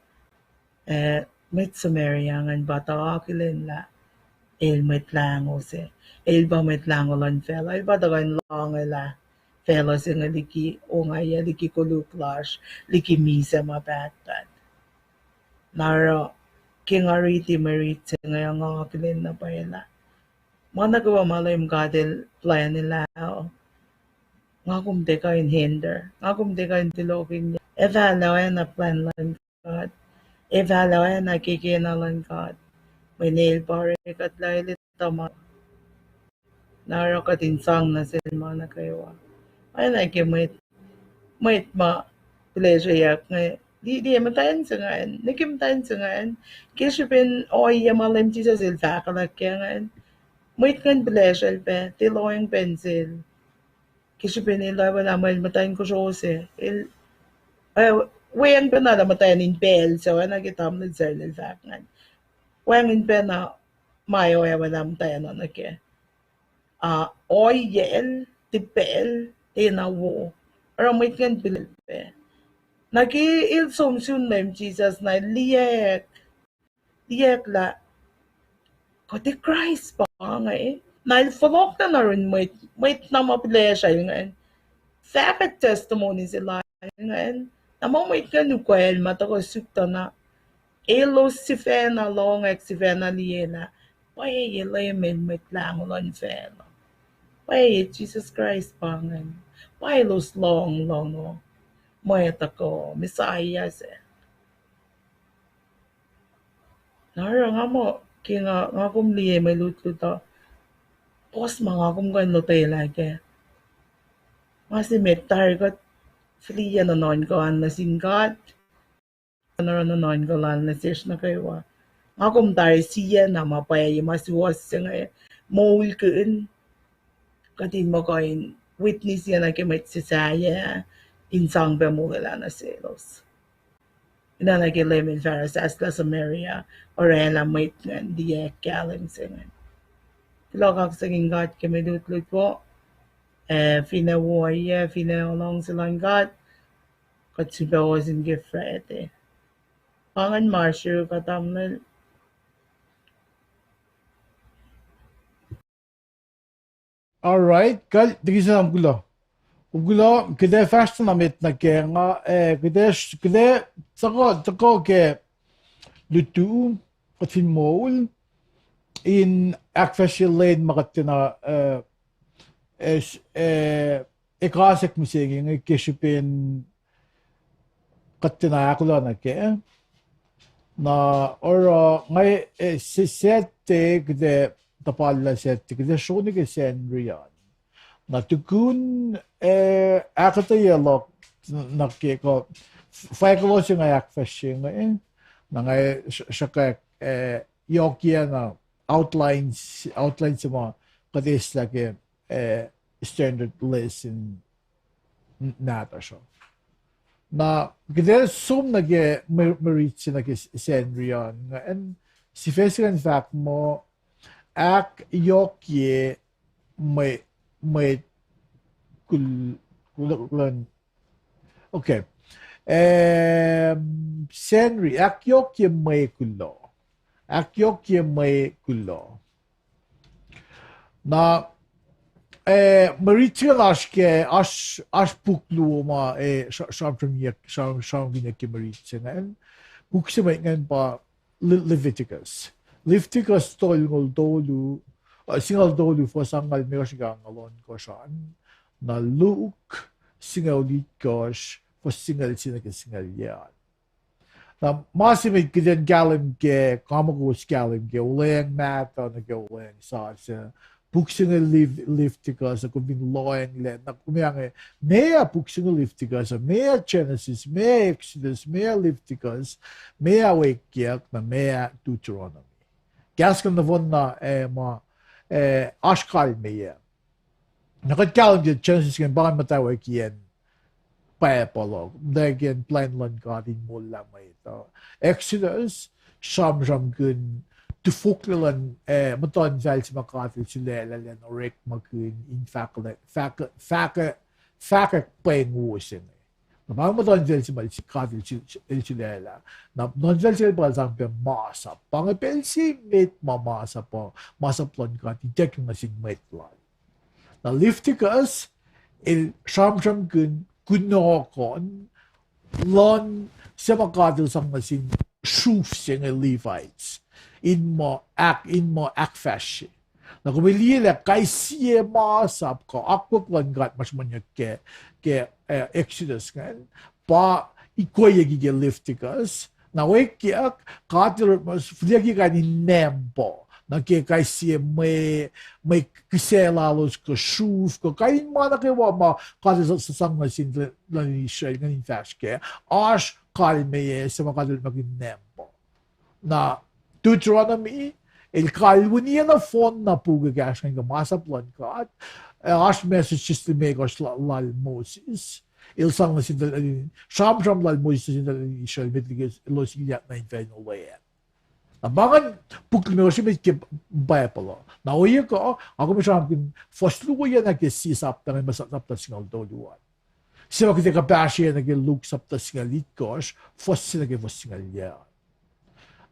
eh, mwet Samaria ingacn pa tuh akihlen lah el Mwet Lahngo se, el pa Mwet Lahngo luhn facluh, el pa tuhkuh in loangelah facluh se inge liki ongaiyac, liki koluk lasr, liki misac ma pahtpaht. Na oruh ke nga riti mwe rit se inge nga akihlen na pwacye lah ma nuh kwewa ma Leum God el plwacnelah uh, nga kom tiac kuh in hinder, nga kom tiac kuh in tulokihnyac. Ac fahlah oacna plwacn luhn God. Ac fahlah oacna kekena luhn God. Mweyen el pa orekuhtlac, el etuh ma, na oruh kuht in sang nuh sel ma nuh kwewa. Oacna ke mwet, mwet ma pihlesreyuck inge, li-, liye muhtwacn se ingacn, nwe ke muhtwacn se ingacn, ke srihpen ohiyac ma Leum Jisus el fahkwack kac ingacn, mwet ingacn pihlesrel pac, tiac lohacng pac nuh sel. Ke srihpen el oacwaclah muh el muhtwacn kosro se, el, eh, weacng pacna lah muhtwacn in pacl se, oacna ke tamuhlwel Sarlel fahk ingacn. Weacng in pacna ma oacwaclah muhtwacn uh nuh kac. Ah, ohiyac el, tipacl, tiacna wo. Oruh mwet ingacn pihlesrel pac. Na ke el som sun Leum Jisus na el liyacack, liyacack lah kuht ac Kraist pa inge. Na el fohlohk nuh yurin mwet, mwet na ma pihlesrel ingacn, fahkwack testimony se lal ingacn. Na ma mwet ingacn ukwacl ma tuhkuh suk tuh na, elos sifacna lohngack, sifacna liyelah pwacye Leum el Mwet Lahngo luhn facluh. Pwacye Jisus Kraist pa ingacn. Pwacye elos lohng, lohng uh, mwet tuhkuh Messiah se. Na oruh nga muh ke nga, nga kom liye mwe lutlut uh, puhs ma nga kom kuh in lotwelah kac. Ma se met tari kuht fihliyac nuhnuhnkuh lal nuh sin God, oruh nuhnuhnkuh lal nuh sesr nuh kwewa. Nga kom tari siena ma pwacye ma suwohs se inge moulkihn, kuht in muh kuh in witness-ye nuh ke mwet se sahyac in sang pac molwelah nuh selos. Ina nuh ke Leum el fahsr sahslah Samaria, orwaclah mwet ingacn, tiac kahlwem se ingacn. Kuloh kaksakihn God ke mwe lutlut wo, ac finne wo ohiyac, finne luhngse luhn God, kuht sifilpac ohsun ke Friday. Pa ingacn ma sruok, tamuhlwel. All right, kal, tiki sa kulo. Kulo, kuht ac fahsr na met nuh ke nga, eh, kuht ac, kuht ac tuhkuh, tuhkuh ke lutu, kuht fin moul, in ahkfahsrye lwen ma kuht tiacna, eh, eh, s-, eh, ekasak mihsenge inge ke srihpen kuht tiacna ahkolah nuh kac. Na oruh nga, eh, se-, Saturday kuht ac, tuhpallah Saturday kuht ac sro nuh ke Sacnri an. Na tukun, eh, ahkuhtweyac luhk nuh ke kuh, f-, fahk elos nga ahkfahsrye inge, na nga sr-, sruhkwack, eh, yohkiyacna outlines, outline se ma kuht eislah ke, eh, standard lesson nahtuhsr uh. Na kuht ac som nuh ke mwe-, mwe rit se nuh ke Sacnri an, nga, acn sifac se ingacn fahk muh, ahkyohkye mwe, mwe kul-, kul-, kul-, okay. Em, Sacnri, ahkyohkye mwe kuloh. Ahkyohkye mwe kuloh. Na, eh, mwe rit se ingacn oasr ke, oasr, oasr puk luo ma, eh, sra-, sramsramkihnyuck, sram-, sramsramkihnyuck ke mwe rit se ingacn. Puk se met ingacn pa Le-, Leviticus. Leviticus tolngoul tolu, uh, singucul tolu fuhs angngaul limekohsr nuh ke angngaul ohnkohsr an. Na Luke, singucul itkohsr, fuhs singucul se nuh ke singucul yac an. Na ma se met kuht in kahlwem ke, nga muh kowos kahlwem ke Wuhlweacng Mahtuh nuh ke Wuhlweacng Sasuc, puk se inge Lev-, Leviticus, kom fin lohacnglah, na kom ac inge, meac puk se inge Leviticus, meac Genesis, meac Exodus, meac Leviticus, meac Wekiack, na meac Deuteronomy. Kahs kuh nohfohn na, eh, ma, eh, oasr kalmeyac. Na kuht kahlwem ke Genesis ingacn pa muhtwacwacackiyacn Bible uh, muhtwacwacackiyacn plwacn luhn God in molwelah mwet uh. Exodus, sramsramkihn tufoklac luhn, eh, muhtuhnfacl se ma God El sulaclah elan orekmakihn in fahk-, fahk-, fahk-, fahkwack pweng wo se inge. Na pa muhtuhnfacl se ma God El sul-, El sulaclah. Na muhtuhnfacl se pa El sang pac masap. Pa inge pacl se met ma masap uh, masap luhn God ituckyang nuh sin mwet Lal. Na Leviticus, el sramsramkihn kunohkohn luhn se ma God El sang nuh sin sruf se inge Levites, in muh ahk-, in muh ahkfahsrye. Na kom liye lah kais sie masap kuh akwuck luhn God ma sruhmuhnyuck ke, ke, eh, Exodus ingacn, pa ikoyucki ke Leviticus, na Wekiack, God El orekma-, fihliyucki kain in nampuh nuh ke kais sie mwe, mwe kihsac lalos kuh sruf kuh kain in ma nuh kwewa ma God El sang nuh sin, luhn Israel ingacn in fahsr kac, oasr kalmeyac se ma God El orekmakihn nampuh. Na Deuteronomy, el kalweni nohfohn na puk ekahsr ingacn ke masap luhn God, eh, oasr message limekohsr la-, lal Moses, el sang nuh sin, sramsram lal Moses nuh sin Israel met liki elos ilyak nuh infacl in olweacng. Na pa ingacn puk limekohsr met ke Bible uh. Na ohiyac kuh, nga kom sramsramkihn fuhs luo oacna ke sie sapta ingacn, ma sa-, sapta singucul tolu an. Se ma kuht ac kuhpahsryeyuck nuh ke Luke sapta singucul itkohsr, fuhs se nuh ke fuhs singucul yac.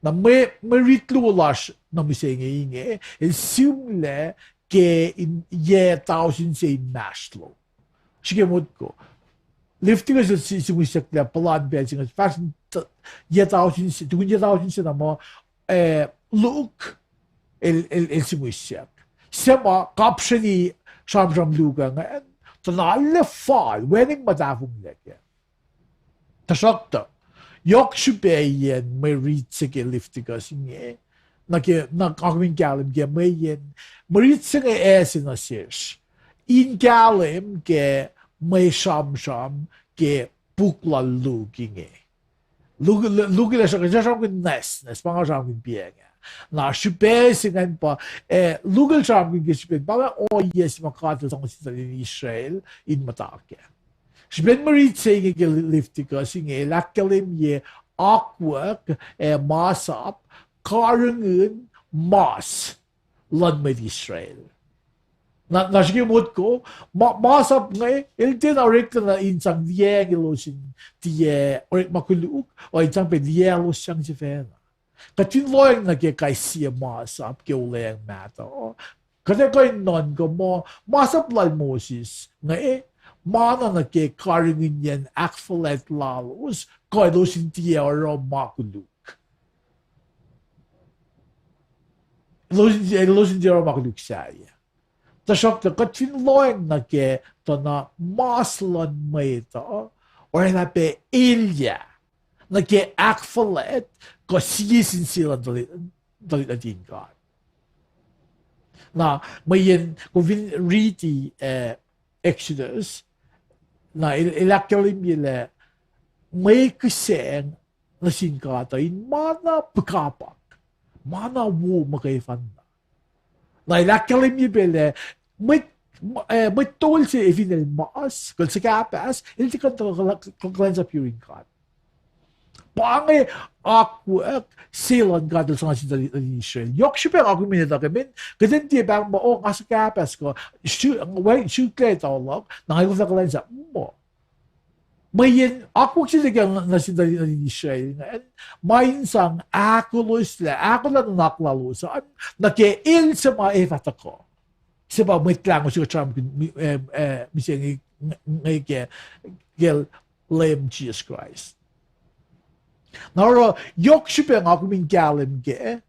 Na mwe, mwe rit luo lasr nuh mihsenge inge, el sihmlac ke in yac tausin se inmahsrlon. Srihke motko. Leviticus el si-, simwisyaklac puhlan pacl se inge, fahsr in t-, yac tausin se, tukun yac tausin se na muh, eh, Luke, el, el, el simwisyak. Se ma kapsreni sramsram Luke ingacn, tuh na arlac fal, wacngihn ma tahfonglac kac. Tuhsruhktuh, yohk srihpaciyacn mwe rit se ke Leviticus inge, nuh ke, na nga kom in kahlwem ke mweyen, mwe rit se inge ase nuh sesr in kahlwem ke mwe sramsram ke puk lal Luke inge. Luke, Luke el sra-, sramsramkihn nwacsnwacs, pa nga sramsramkihn piacng ah. Na srihpac se ingacn pa, eh, Luke el sramsramkihn ke srihpen pa inge ohiyac se ma God El sang nuh sin Israel in muhta kac. Srihpen mwe rit se inge ke Leviticus inge el ahkkahlwemye akwuck, eh, masap, karihngihn mas luhn mwet Israel. Na, na srihke motko, ma-, masap inge, el tiacna oreklac na in sang liyacacng elos in tiac orekma koluk, o in sang pac liyacacng elos sang sifacna. Kuht fin lohacng nuh ke kais sie masap ke Wuhlweacng Mahtuh, Kuht ac kuh in nuhnkuh muh masap lal Moses inge, ma na nuh ke karihngihnyacn ahkfuhlwact lalos, kuh elos in tiac oruh ma koluk. Elos in, elos in tiac oruh ma koluk sahyac. Tuhsruhktuh kuht fin lohacng nuh ke tuh na mas luhn mwet uh oraclah pac elyah nuh ke ahkfuhlwact kuh sie sin sie luhn tuhlihk, tuhlihk nuhtin God. Na mweyen kom fin riti, eh, Exodus, na el, el ahkkahlwemye lah mwe kihsacng nuh sin God uh in ma na puhkapak, ma na wo muhkwena. Na el ahkkahlwemye pac lah mwet, eh, mwet tol se efin el mas, kuh el suhkahpahs, el tiac kuh in tuhkuh kuhlwacnsap yurin God. Pa inge akwuck se luhn God el sang nuh sin tuhlihk nuhtin Israel. Yohk srihpac nga kom in etuh ke mweyen kuht in tiac pahng muh, oh, nga suhkahpahs kuh, suk, wacngihn suk lah etuh luhk, na nga koflah kuhlwacnsap. Muh, mweyen akwuck se nuh ke, nuh sin tuhlihk nuhtin Israel ingacn, ma in sang ahkoloslac, ahkolah nuhnak lalos an nuh ke el suc ma ac fah tuhkuh, suc pa Mwet Lahngo se kuht sramsramkihn, eh, eh, mihsenge inge ke, ke Leum Jisus Kraist. Na oruh yohk srihpac nga kom in kahlwem ke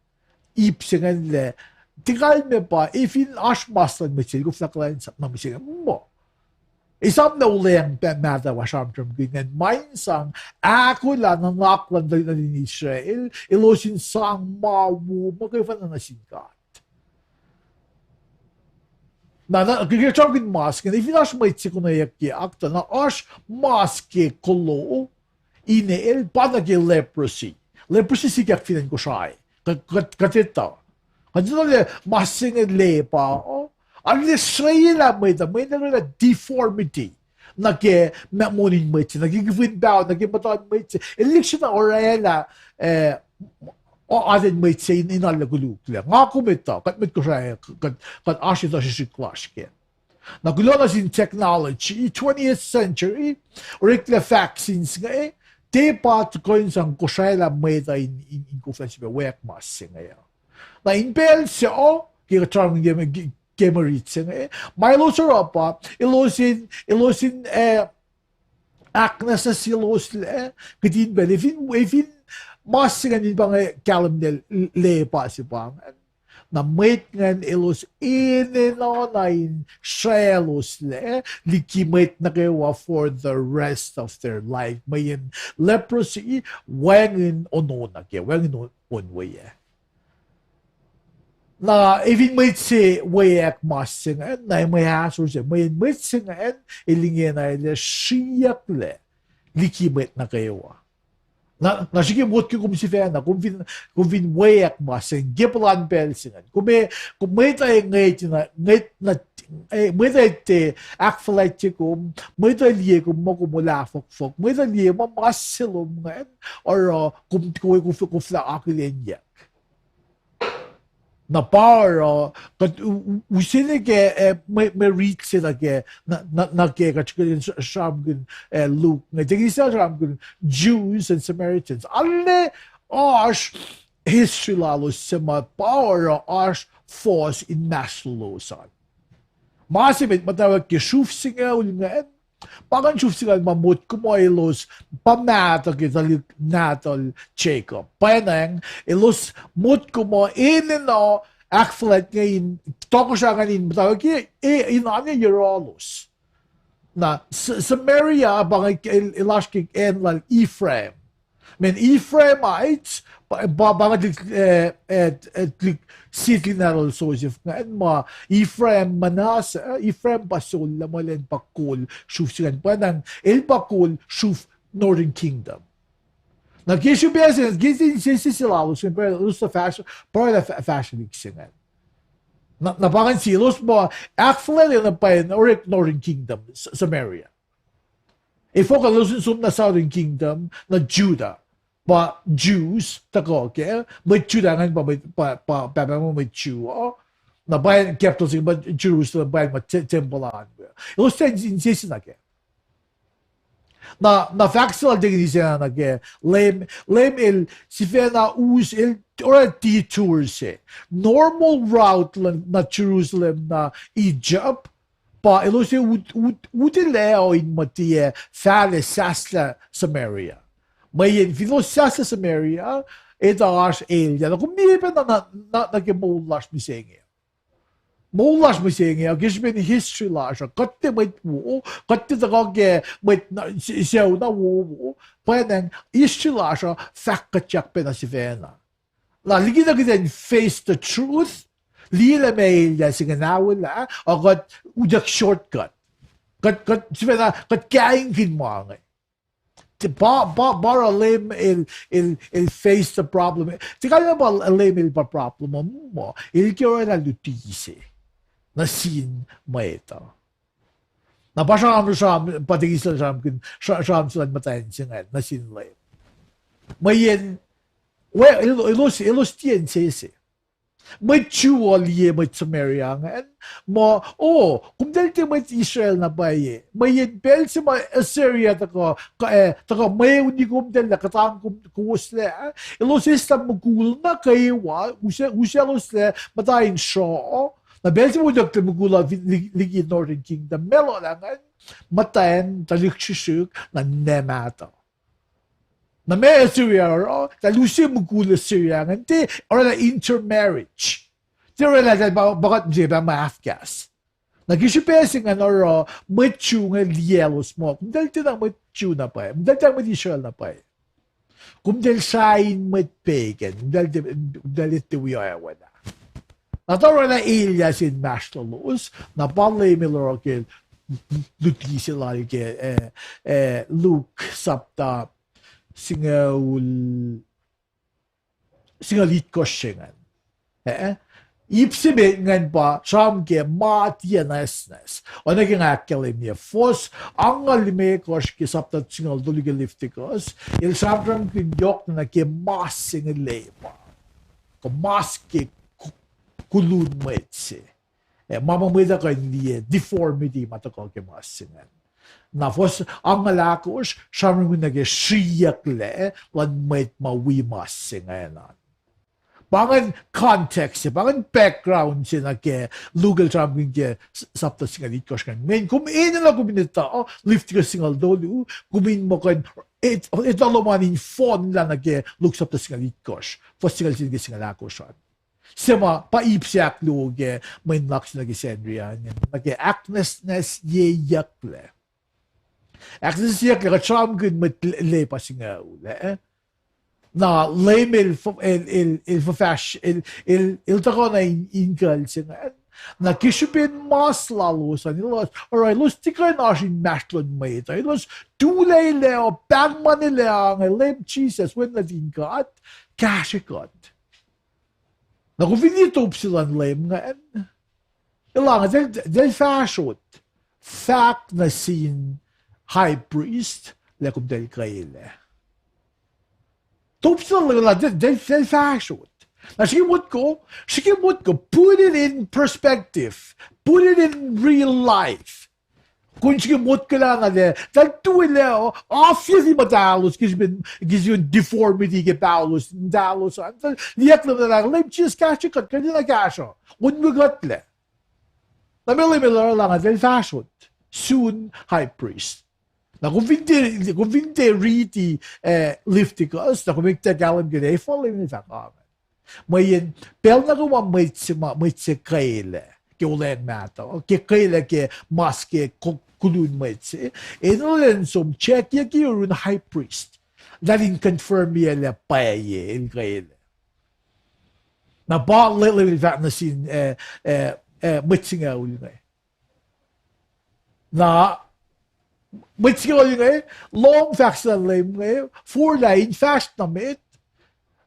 ip se ingacn lah, tiac kalmac pa efin oasr mas luhn mwet se el koflah kuhlwacnsap, na mihsenge muh, esam na olweacng pac mahtuh ma sramsramkihn ingacn, ma in sang ahkolah nuhnak luhn tuhlihk nuhtin Israel, elos in sang ma wo muhkwena nuh sin God. Na, na ke, ke sramsramkihn mas ingacn, efin oasr mwet se konweyuckyak, tuh na oasr mas ke kolo inel pa nuh ke leprosy. Leprosy sikyak fin acn Kosrae. Kuht, kuht, kuht etuh. Kuht etuh lah mas se inge lepa, arlac srwelah mwet uh, mwe nuh kwewa deformity nuh ke ma-, monin mwet se, nuh ke kihfin paho, nuh ke muhtuhn mwet se. El lihksreni oraclah, eh, o-, atacn mwet se in, in arlac koluklac. Nga kom etuh, kuht mwet Kosrae, kuht, kuht oasr etuh srihsrihk lasr kac. Na kuloh nuh sin technology, twentieth century, oreklac vaccines inge, tiac pa kuh in sang kosraclah mwet uh in, in, in koflah sifilpac weyuck mas se inge uh. Na in pacl se uh, ke kuht sramsramkihn ke, ke, ke mwe rit se inge, ma elos oruh pa, elos in, elos in, eh, ahknwacsnwacsyeloslac, kihtin pacl, efin, efin mas se ingacn in pa inge kahlwem lah lepa se pa ingacn, na mwet ingacn elos enenuh na in sracloslac liki mwet nuh kwewa for the rest of their life. Mweyen leprosy, wacngihn ono nuh kac, wacngihn on, onweyac. Na efin mwet se weyuck mas se ingacn, na mwe ahsor se, mweyen mwet se ingacn el ingena el sriyucklac liki mwet nuh kwewa. Na, na srihke motko kom sifacna, kom fin, kom fin weyuck mas se ingacn ke puhlan pacl se ingacn, kom, kom mwet uh ngwet, ngwet na, eh, mwet uh tiac ahkfuhlwactye kom, mwet uh liye kom muh kom olahfohkfohk, mwet uh liye muh mas se lom ingacn oruh kom, kom, kom, koflah akihlenyuck. Na pa oruh, kuht u-, u-, use nuh ke, eh, mwe, mwe rit se nuh ke, nuh, nuh, nuh ke kuht sramsramkihn, eh, Luke inge, tiac ke sramsramkihn Jews and Samaritans. Arlac oasr history lalos se ma pa oruh oasr fohs inmahsrlolos an. Ma se met muhtwacwacack ke sruf singucul ingacn, pa ingacn sruf singucul ma motko muh elos pa mahtuh ke tuhlihk nahtuhl Jacob. Pwacnwacng elos motko muh enenuh ahkfuhlwact inge in tohkohsrah ingacn in muhtwacwacack, e, in oan yohrohlos. Na S-, Samaria pa inge el, el oasr ke acn lal Ephraim. Mweyen Ephraimites, pa, pa, pa inge tuhlihk, eh, eh, eh, tuhlihk sie tuhlihk nahtuhl Joseph ingacn ma Ephraim, Manasseh, Ephraim pa sollah, ma el pa kol sruf se ingacn. Pwacnwacng el pa kol sruf Northern Kingdom. Na ke srihpac se, ke insese lalos, pa elos fahsr-, pa oruh fahsrwelihk se ingacn. Na, na pa ingacn sie elos muh ahkfuhlwactlacna pwacye orek Northern Kingdom, S-, Samaria. Efuh kuh elos in som nuh Southern Kingdom, nuh Judah, pa Jews tuhkuh kac, mwet Judah ingacn pa mwet, pa, pa, pahpah muh mwet Jew uh. Na pa capital se pa Jerusalem, pa ma te-, tempuhl an. Elos tiac insese nuh kac. Na, na fahk se lal Deacon Isacna nuh ke Leum, Leum el sifacna us, el oruh detour se. Normal route luhn nuh Jerusalem nuh Egypt, pa elos ac ut, ut, utwelah in muhta fahlac sahslah Samaria. Mweyen fin elos sahslah Samaria, etuh oasr elyah. Na kom liye pacna nuh, nuh, nuh ke moul lasr mihsenge. Moul lasr mihsenge uh, ke srihpen history lasr uh, kuht tiac mwet wo, kuht tiac tuhkuh ke mwet na, se-, sucu na wowo, pwacnwacng history lasr uh fahkkuhtyak pacna sifacna. Na liki na kuht in face the truth, liye lah meac elyah se ingacn aolah, uh, kuht utuck shortcut. Kuht, kuht sifacna, kuht kaingkihn ma inge. Pa, pa, pa oruh Leum el, el, el face the problem. Tiac kalmac pa Leum el pa problem uh, muh el ke orwaclah luti se nuh sin mwet uh. Na pa sram, sram, pa Deacon Isacna sramkihn, sra-, sram se luhn muhtwacn se ingacn nuh sin Leum. Mweyen, we, el-, elos, elos tiac insese. Mwet Jew uh liye mwet Samaria ingacn, muh, o, komtacl tiac mwet Israel na pwacye. Mweyen pacl se ma Assyria tuhkuh, eh, tuhkuh mweuni komtacl lah kuhtang kom-, kowoslac, elos eslah mukul nuh kwewa, use-, usacloslac muhta in sruoh. Na pacl se ma utucklac mukul uh liki Northern Kingdom, meac lwelah ingacn? Muhtwacn, tuhlihk srihsrihk, na ninac mahtuh. Na meac Assyria oruh, eltahl use mukul Assyria ingacn, tiac orwaclah intermarriage. Tiac orwaclah eltahl pa-, pa kuht mihsenge pa ma half-caste. Na ke srihpac se ingacn oruh mwet Jew inge liyaclos muh, komtacl tiacna mwet Jew na pwacye, komtacl tiacna mwet Israel na pwacye. Komtacl srain mwet pagan, komtacl tiac, komtacl tiac wi oacna. Na tuh orwaclah elyah se inmahsrlolos, na pa Leum el oruh ke luti se lal ke, eh, eh, Luke sapta singucul, singucul itkohsr se ingacn. Eh, ip se met ingacn pa sram ke ma tiac nwacsnwacs. Oacna ke nga ahkkahlwemye, fuhs angngaul limekohsr ke sapta singucul tolu ke Leviticus, el sramsramkihn yohk nuh ke mas se inge lepa, kuh mas ke ku-, kulun mwet se. Eh, ma ma mwet uh kuh in liye deformity ma tuhkuh ke mas se ingacn. Na fuhs angngaul ahkosr sramsramkihn nuh ke sriyucklac luhn mwet ma wi mas se ingacn an. Pa ingacn context se, pa ingacn background se nuh ke Luke el sramsramkihn ke s-, sapta singucul itkohsr ingacn. Mweyen kom enenuh kom in etuh Leviticus singucul tolu, kom in muh kuh in et-, etuh lom an in fohnlah nuh ke Luke sapta singucul itkohsr, fuhs singucul se nuh ke singucul ahkosr an. Se ma pa ip se ahkluo ke mwe nuhnak se nuh ke Sacnri an, nuh ke ahknwacsnwacsyeyucklac. Ahknwacsnwacsyeyucklac, kuht sramsramkihn mwet le-, lepa singucul, eh? Na Leum el, el, el, el fuhfahsr, el, el, el tuhkuh na in, in kuhl se ingacn. Na ke srihpen mas lalos an, elos, oruh elos tiac kuh in oasr inmahsrlon mwet uh, elos tulac lac uh, pahngmane lac uh, inge Leum Jisus, Wen nuhtin God, kahsrwe kuht. Na kom fin liye top se luhn Leum ingacn, elan, eltahl fahsrot fahk nuh sin high priest lah komtacl kwelah. Top se luhn Leum, eltahl, eltahl fahsrot. Na srihke motko, srihke motko, put it in perspective, put it in real life. Kom srihke motko lah na lah, eltahl tulac lac uh, obviously muhtalos, ke srihpen, ke srihpen deformity ke paolos, muhtalos an, eltahl liyacacng lah Leum Jisus kahsrwe kuht, kuht enenuh kahsruh, on wi kuhtlac. Na meac Leum el oruh? Elan, eltahl fahsrot sun high priest. Na kom fin tiac, kom fin tiac riti, eh, Leviticus, na kom ekta kahlwem ke lah efuh Leum el fahk ingacn. Mweyen pacl nuh kwewa mwet se ma, mwet se kwelah ke olweacng mahtuh, ke kwelah ke mas ke ku-, kulun mwet se, enenuh in som check-i ke yurin high priest, eltahl in confirm-i lah pwacye el kwelah. Na pa Leum el fahk nuh sin, eh, eh, eh, mwet singucul inge. Na mwet singucul inge, lohng fahk se luhn Leum inge, forlah in fahsr nuh met,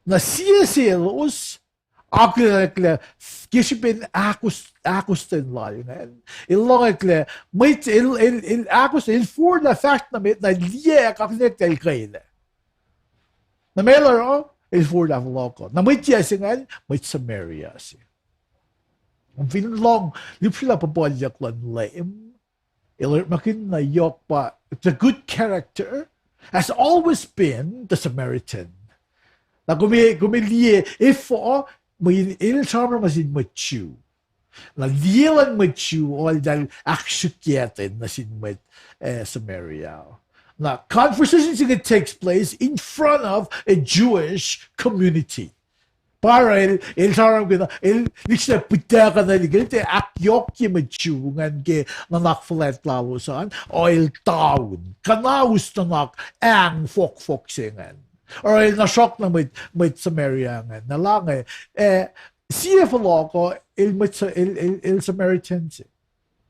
na sie selos akihlenaklac ke srihpen ahkos-, ahkostwen lal ingacn. El lohngacklac, mwet, el, el, el ahkos-, el forlah fahsr nuh met, na liyacack akihlenaklac el kwelah. Na meac el oruh? El forlah fohlohkoh. Na mwet se ingacn, mwet Samaria se. Fin lohng lihpsrelah puhpuhlyuck luhn Leum, el orekmakihn na yohk pa the good character has always been the Samaritan. Na kom, kom liye, efuh, mweyen el sramsram nuh sin mwet Jew. Na liye luhn mwet Jew, eltahl ahksrihkye nuh sin mwet, eh, Samaria. Na conversation se inge takes place in front of a Jewish community. Pa oruh el, el sramsram ke na, el lihksreni pihtuckuhnuhlihk, el tiac ahkyohkye mwet Jew ingacn ke nuhnak fuhlwact lalos an, o el taun, kuhnaus nuhnak ahng fohkfohk se ingacn. Oruh el na sruhk na mwet, mwet Samaria ingacn, na lah inge, eh, sie fohlohk uh, el mwet Sa-, el, el, el Samaritan se.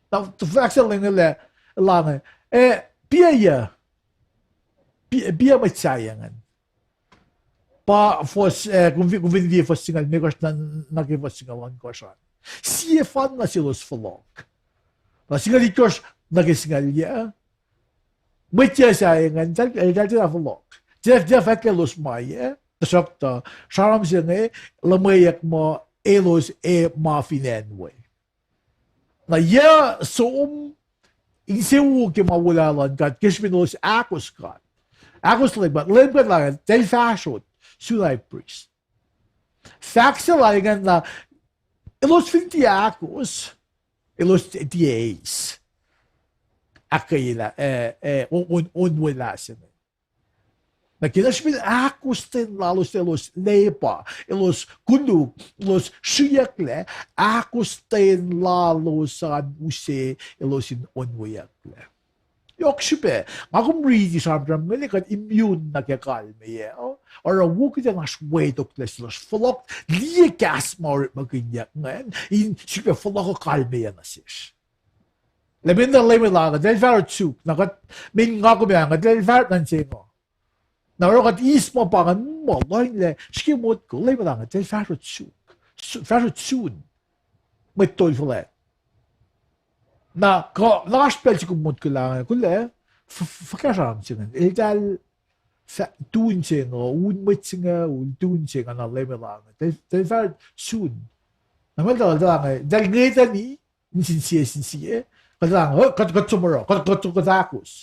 Na, fahk se lal inge lah, lah inge, eh, piac, piac, piac mwet sahyac ingacn. Pa fuhs, eh, kom fin, kom fin liye fuhs singucul limekohsr nuh, nuh ke fuhs singucul ohnkohsr an. Sie fanna selos fohlohk. Na singucul itkohsr nuh ke singucul yac. Mwet yac sahyac ingacn, eltahl, eltahl tiacna fohlohk. Tiac, tiac fahk lah elos ma yac. Tuhsruhktuh, sramsram se inge, luhmweyuck muh elos ac ma fin acn we. Na yac som, insewowo ke ma wolacna luhn God, ke srihpen elos ahkos God. Ahkos Leum God, Leum God lah inge, eltahl fahsrot, sun high priest. Fahk se lal ingacn na, elos fin tiac ahkos, elos tiac eis ahkkweyelah, eh, eh, on, on, onwelah se inge. Na ke na srihpen ahkostwen lalos, elos lepa, elos koluk, elos sriyucklac, ahkostwen lalos an use elos in onweyucklac. Yohk srihpac, nga kom riti sramsram inge, kuht immune nuh ke kalmeyac, oruh wo kuht in oasr wetoklac selos, fohlohk, liye kahs ma orekmakihnyuck ingacn, in srihpac fohlohk kalmeyac nuh sesr. Leum, na Leum El ah inge, eltahl fahsrot suk, na kuht, mweyen nga kom ah inge, eltahl fahsrot nuh se ingo. Na oruh kuht eis ma pa ingacn muh, lohnglah, srihke motko, Leum El ah inge, eltahl fahsrot suk, su-, fahsrot sun, mwet tol fuhlwact. Na kuh, na oasr pacl se kom motko lah inge, kulac, f-, f-, fuhkah sramsram se ingacn, eltahl fa-, tun se ingo, un mwet se inge, un tun se ingo, na Leum El ah inge, eltahl, eltahl fahsrot sun. Na ma eltahl, eltahl ah inge, eltahl ngwetani, nuh sin sie, sin sie. Kuht, kuht, kuht som oruh, kuht, kuht, kuht ahkos.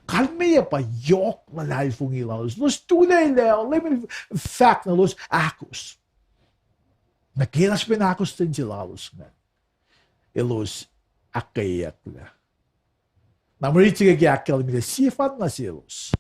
Kalmeyac pa yohk luhlahlfongi lalos. Elos tuhlac lah, Leum El fahk na elos ahkos. Na ke na srihpen ahkostwen se lalos ingacn, elos ahkkweyeyucklac. Na mwe rit se ke ahkkahlwemye lah sie fanna selos.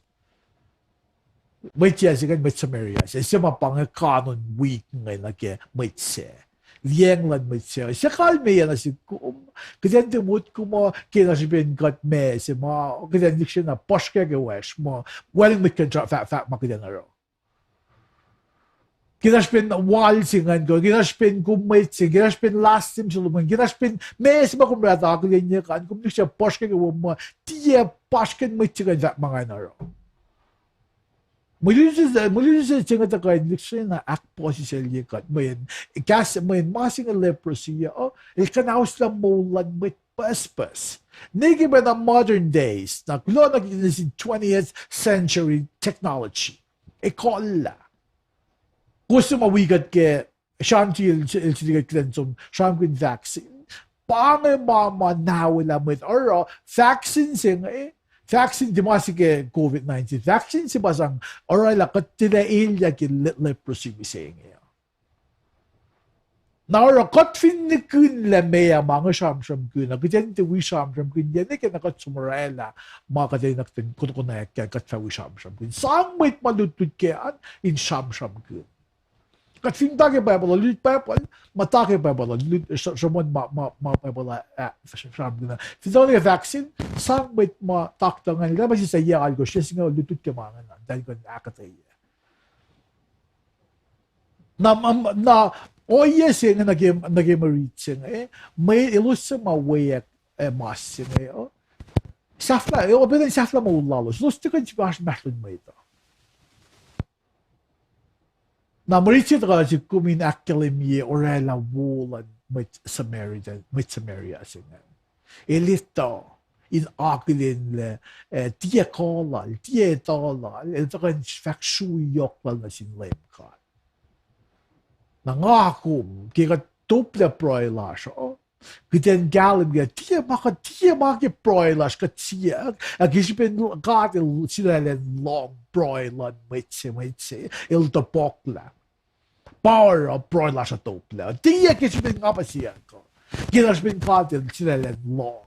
Mwet yac se ingacn, mwet Samaria se, se ma pa inge kanon wik inge nuh ke mwet sac. Liyacacng luhn mwet sac. Se kalmeyac nuh sihk kom, kuht in tiac motko muh ke na srihpen kuht ma se ma, kuht in lihksreni na puhsrkak ke wesr muh, wacngihn mwet kuh in fah-, fahk ma kuht in oruh. Ke na srihpen wal se ingacn kuh, ke na srihpen kom mwet se, ke na srihpen last time se lom ingacn, ke na srihpen ma se ma kom oraclah akihlenyuck an, kom lihksreni puhsrkak ke wo muh, tiac puhsrkak mwet se kuh in fahk ma nga in oruh. Mwe luti se, mwe luti se inge tuhkuh in lihksreni na ahkpuhsisaclye kuht, mweyen, kahs, mweyen ma se inge leprosy uh, el kuhnauslah moul luhn mwet pucspucs. Ne ke pacna modern days, na kuloh na ke nuh sin twentieth century technology. Ekuhllah. Kowos ma wi kuht ke Shanti el, el suli kuht kuht in som sramsramkihn vaccine. Pa inge ma, ma nawelah mwet oruh vaccine se inge, vaccine tiac ma se ke COVID nineteen. Vaccine se pa sang orwaclah kuht tilac elyah ke le-, leprosy mihsenge. Na oruh kuht fin nihkihn lah meac ma inge sramsramkihn, na kuht in tiac wi sramsramkihn, yac nuh ke na kuht som orwaclah ma kuht enenuh kuht in konakahk, kuht fah wi sramsramkihn. Sang mwet ma lutlut ke an in sramsramkihn. Kuht fin muhta ke Bible uh, lut Bible, muhta ke Bible uh, lut, sr-, sruhmuhn ma, ma, ma Bible uh, ah, sr-, sramsramkihn. Fin tuh nuh ke vaccine, sang mwet ma doctor ingacn, lah ma sisacyac alkosr, yac singucul lutlut ke ma ingacn, eltahl kuh in ahkuhtweyac. Na, na, na, ohiyac se inge nuh ke, nuh ke mwe rit se inge, mwe elos suc ma weack, eh, mas se inge, oh. Sahflah, eh, opetan sahflah moul lalos, elos tiac kuh in srihpac oasr inmahsrlon mwet uh. Na mwe rit se tuhkuh sihk kom in ahkkahlwemye orwaclah wo luhn mwet Samaria, mwet Samaria se ingacn. El etuh in akihlenlah, eh, tiac kuh lal, tiac etuh lal, el tuhkuh in fahk srui yohk lal nuh sin Leum God. Na nga kom, ke kuht toplah pruhe lasr uh, Kuht in kahlwem ke tiac ma kuht, tiac ma ke pruhe lasr kuht siyuck, ac ke srihpen God El sulaclah in lohng pruhe luhn mwet se, mwet se, El tohpohklah. Pa oruh pruhe lasr uh toplac. Tiac ke srihpen nga pa siyuck uh. Ke na srihpen God El sulaclah in lohng.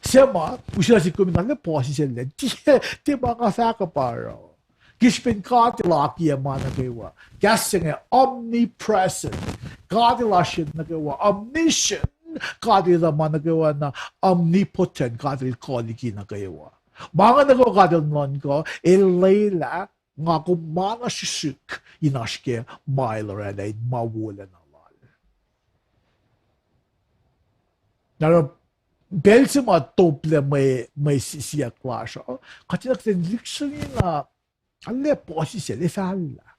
Suc ma, usrnguck sihk kom in arlac puhsisacl lah, tiac, tiac ma nga fahk uh pa oruh. Ke srihpen God El akiyac ma nuh kwewa. Kahs se inge omnipresent. God El oasr yen nuh kwewa. Omniscient. God El etuh ma nuh kwewa na. Omnipotent. God El kuh liki nuh kwewa. Ma inge nuh kwewa God El nuhnkuh, El lwelah, nga kom ma na srihsrihk in oasr ke ma El oraclah in ma wolacna Lal. Na oruh pacl se ma toplac mwe, mwe si-, siyuck lasr uh, kuht enenuh kuht in lihksreni na, arlac puhsisacl, efahllah.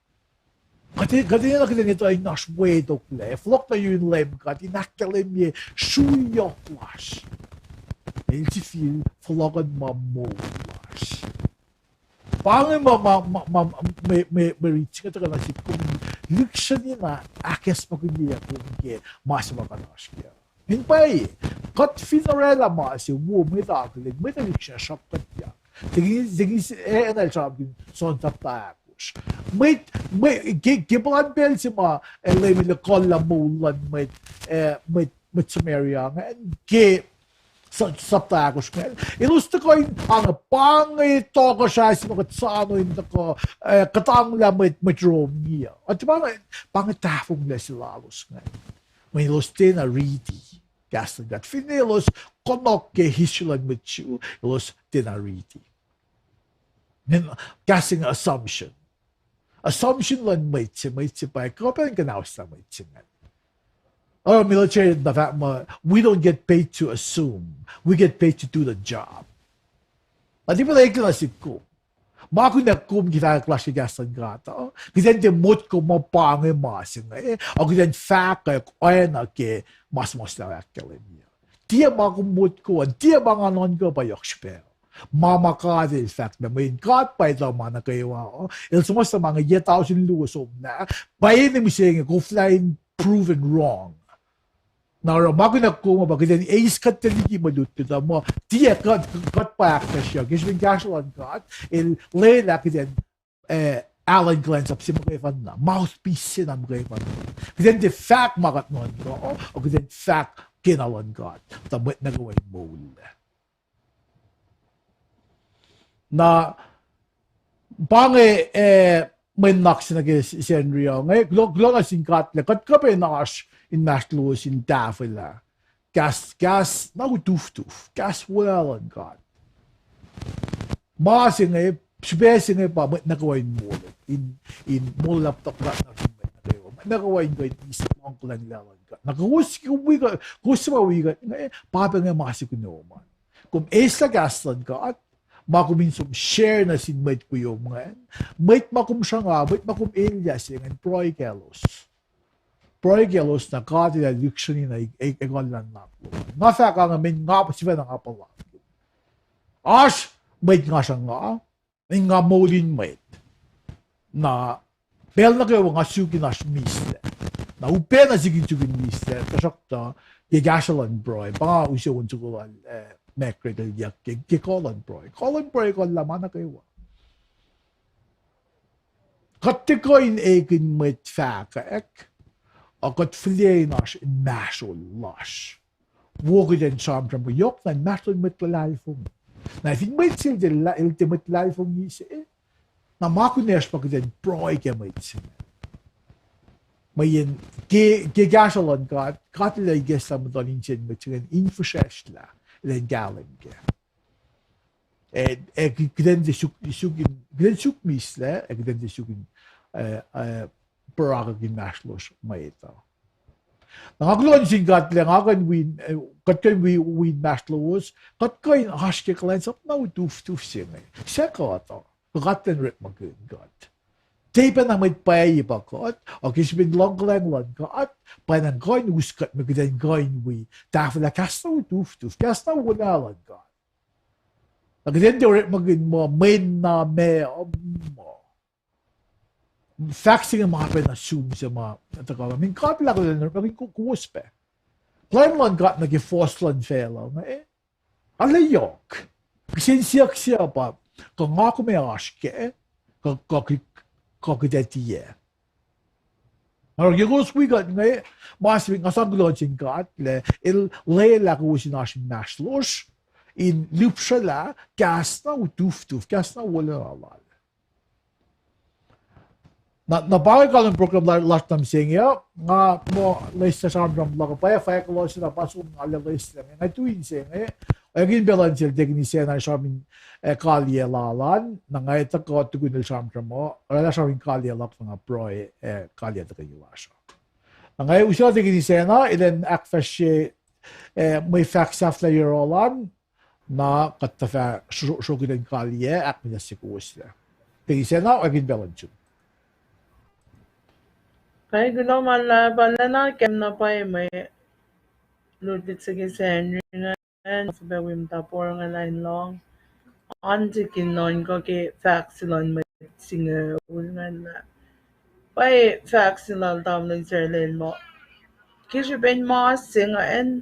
Kuht e-, kuht enenuh kuht in etuh in oasr wetoklac, fohlohk nuh yurin Leum God in ahkkahlwemye srui yohk lasr. El sifil fohlohkihn ma moul lasr. Pa inge ma, ma, ma, ma, mwe, mwe, mwe rit se inge tuhkuh nuh sihk kom, lihksreni na ahkacsmakihnye kom ke ma se ma kuht oasr kac. Fin pwacye, kuht fin oraclah ma se wo, mwet akihlen, mwet lihksreni sruhk kuhtyak. Tekin, tekin, e, enal sramsramkihn John sapta ahkosr. Mwet, mwe, ke, ke puhlan pacl se ma, e, Leum El ekuhllah moul luhn mwet, e, mwet, mwet Samaria ingacn, ke sa-, sapta ahkosr ingacn. Elos tuhkuh in, ange pa inge tohkohsrah se ma kuht soano in tuhkuh, e, kuhtanglah mwet, mwet Rom inge uh. Oasr pa inge, pa inge tahfonglac se lalos ingacn. Mweyen elos tiacna riti kahs luhn God. Finne elos konok ke history luhn mwet Jew, elos tiacna riti. Kahs se inge assumption. Assumption luhn mwet se, mwet se pa kuh pac in kuhnaoslah mwet se ingacn. Oruh military na fahk muh, we don't get paid to assume, we get paid to do the job. Na tiac pacna eklac nuh sihk kom. Ma kunac kom ke fahkwack lasr ke kahs luhn God uh, kuht in tiac motko muh pa inge ma se inge, ac kuht in fahkwack oacna ke ma suhmuhslah ahkkahlwemye. Tiac ma kom motko an, tiac ma nga nuhnkuh pa yohk srihpac. Ma ma God El fahk lah mweyen God pa etuh ma nuh kwewa uh, El suhmuhslah ma inge yac tausin luo somlah, pwacyena mihsenge koflah in proven wrong. Na oruh ma kunac kom uh pa kuht in eis kuht tuh liki mwe lutlut uh muh tiac kuht, kuht pa ahkfahsrye ke srihpen kahsruh luhn God El lwelah kuht in, e, alu in kuhlwacnsap se muhkwena, mouthpiece se na muhkwena. Kuht in tiac fahk ma kuht nuhnkuh uh, kuht in fahk kena luhn God tuh mwet nuh kwewa in moul. Na pa inge, e, mwe nuhnak se nuh ke Sacnri uh inge, kuloh, kuloh nuh sin God lah kuht kuh pac in oasr inmahsrlowos in tahfwelah kahs, kahs na utuftuf, kahs wolacna luhn God. Ma se inge, srihpac se inge pa mwet nuh kwewa in moul, in, in moul laptop luhn mwet nuh kwewa. Mwet nuh kwewa in kuh in eis luhngkuhlwacng luhn God. Na kowos, kowos suc ma wi kuht inge, pa pac inge ma se kunom an. Kom eislah kahs luhn God, ma kom in som share nuh sin mwet kiyom ingacn, mwet ma kom sruhnga, mwet ma kom elyah se ingacn, pruhe kaclos. Pruhe kaclos na God El ac lihksreni na e-, ekuhllah nuhnak lom. Nga fahk ange mweyen nga sifacna nga puhlakihn. Oasr mwet nga sruhnga, mweyen nga moul in mwet. Na pacl nuh kwewa nga suk in oasr mihslac. Na upac na sik in suk in mihslac, tuhsruhktuh ke kahsruh luhn pruhe, pa nga use on soko lal, e, Margaret el yuck ke, ke kuh luhn pruhe. Kuh luhn pruhe ekuhllah ma nuh kwewa. Kuht tiac kuh in ekihn mwet fahkwack, a kuht fihliyac in oasr inmahsrlol lasr. Wo kuht in sramsram ke yohk na inmahsrlon mwet luhlahlfongi. Na fin mwet se el tiac, el tiac mwet luhlahlfongi se, na ma kunacsr pa kuht in pruhe ke mwet se inge. Mweyen ke, ke kahsruh luhn God, God El ac ikacslah muhtuhn insiyacn mwet se ingacn in fihsracsrlah, elan kahlwem kac. E, e, kuht in tiac suk, suk in, kuht in suk mihslac, e, kuht in tiac suk in, e, e, pruhe ke inmahsrlosr mwet uh. Na nga kuloh nuh sin God lah nga kuh in wi, e, kuht kuh in wi, wi inmahsrlowos, kuht kuh in oasr ke kuhlwacnsap na utuftuf se inge. Suc kuht uh, kuh kuht in orekmakihn kuht. Tiac pacna mwet pwacye pa kuht, a ke srihpen luhngkuhlwacng luhn God, pacna kuh in us kuht me kuht in kuh in wi tahfwelah kahs na utuftuf, kahs na wolacna luhn God. Na kuht in tiac orekmakihn muh mweyen na ma, um, fahk se inge ma pacna sum se ma tuhkuh, mweyen God El ahkolah in orekmakihn ko-, kowos pac. Plwacn luhn God nuh ke fohs luhn facluh inge, arlac yohk. Kihsen siyuck se pa, kuh nga kom ac oasr kac, kuh, kuh, kuh kuht ac tiac. Oruh ke kowos wi kuht inge, ma se nga sang kuloh nuh sin God lah El lwelah kowos in oasr inmahsrlosr, in lihpsrelah kahs na utuftuf, kahs na wolacna Lal. Na, na pa inge kahlwem program la-, lasr nuh mihsenge uh, nga muh loes sramsram luhk uh, pwacye fahk loes na pa som nga loes inge, nga tui inse inge, oacyacpac luhn sel Tekini Sena sramsram in, eh, kaliyac lal an, na nga etuh kuh tukun el sramsram uh, oraclah sramsram in kaliyac luhk na nga pruhe, eh, kaliyac tuhkweni lasr uh. Na nga use Tekini Sena, elan ahkfahsrye, eh, mwe fahk sahflah yohrohl an, na kuht tuh fah sro-, sruokihn kaliyac, ahkmuhnahsye kowoslac. Tekini Sena, oacyacpac luhn sum. Pwacye kuloh ma luhlahp, arulacna kahlwem na pwacye mwe lutlut se ke Sacnri ingacn, suc pac wi muhta porongo lain lohng. An tikin nuhnkuh ke fahk se luhn mwet singucul ingacn lah, pwacye fahk se lal tamuhlwel Israel el muh, ke srihpen mas se ingacn,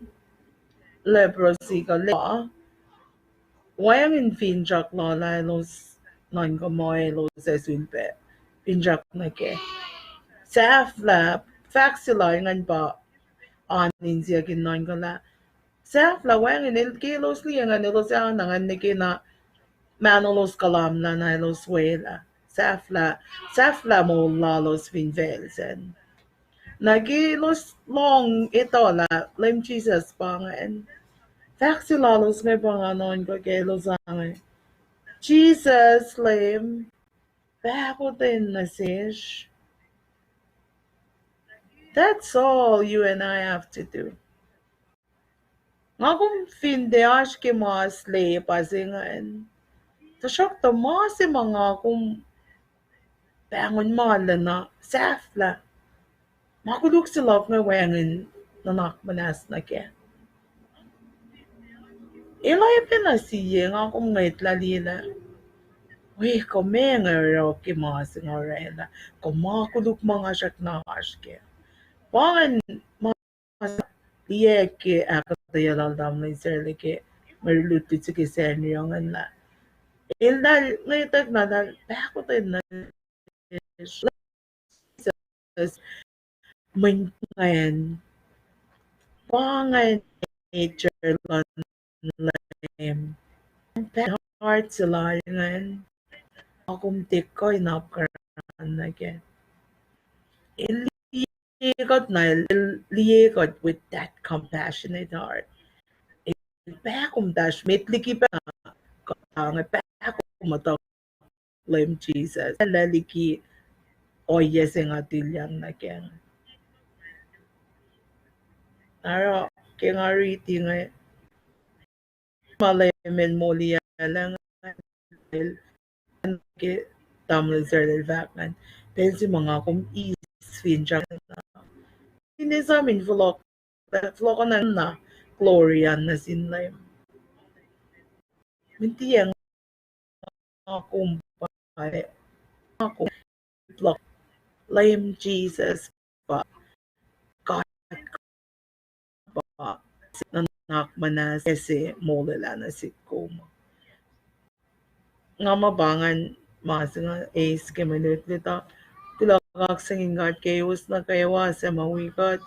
leprosy kuh lepa, wacngihn finsrak lal ah elos nuhnkuh muh elos ac sulpac finsrak nuh kac. Sahflah, fahk se lal ingacn pa an insiyuck in nuhnkuh lah, sahflah wacngihn el ke elos liye ingacn elos ac na ingacn nuh ke na mahnolos kuhlahmlah na elos welah. Sahflah, sahflah moul lalos fin facl sacn. Na ke elos lohng etuh lah Leum Jisus pa ingacn, fahk se lalos inge pa nga nuhnkuh ke elos ange, Jisus Leum, pahkotwen nuh sesr. That's all you and I have to do. Nga kom fin tiac oasr ke mas lepa se ingacn, tuhsruhktuh ma se ma nga kom pahngon ma lacna sahflah. Ma koluk se luhk inge wacngihn nuhnak muhnahs nuh kac. El oacyacpac na sie nga kom ngwetlah liyelah, we, kuh meac nga oruh ke ma se nga orwaclah, kuh ma koluk ma nga srackna oasr kac. Pa ingacn ma liye ke ahkuhtweyac lal tamuhlwel Israel ke mwe lutlut se ke Sacnri ingacn lah, el lal ngwetwack na lal pahkotwen nuh sesr, Jisus, mweyen pa ingacn nature luhn Leum. Heart se lal ingacn, nga kom tiac kuh in apkuhran nuh kac. El liye kuht na, el, el liye kuht with that compassionate heart. El pahkom tash met liki pacna kuht ange, pahkom muhtuhk Leum Jisus. El liki ohiyac se nga tilyang nuh kac. Oruh ke nga riti inge, ma Leum El moliyacl ingacn, ke tamuhlwel Israel el fahk ingacn, pacl se ma nga kom eis finsrak na, in esam in fohlohk, fohlohk na, na glory an nuh sin Leum. Mweyen tiac nga kom pa, nga kom luhk Leum Jisus pa God, pa nuhnak muhnahs se molwelah nuh sihk kom. Nga muh pa ngan ma se nga eis ke mwe lutlut uh. Kuloh kaksakihn God kowos nuh kwewa suc ma wi kuht.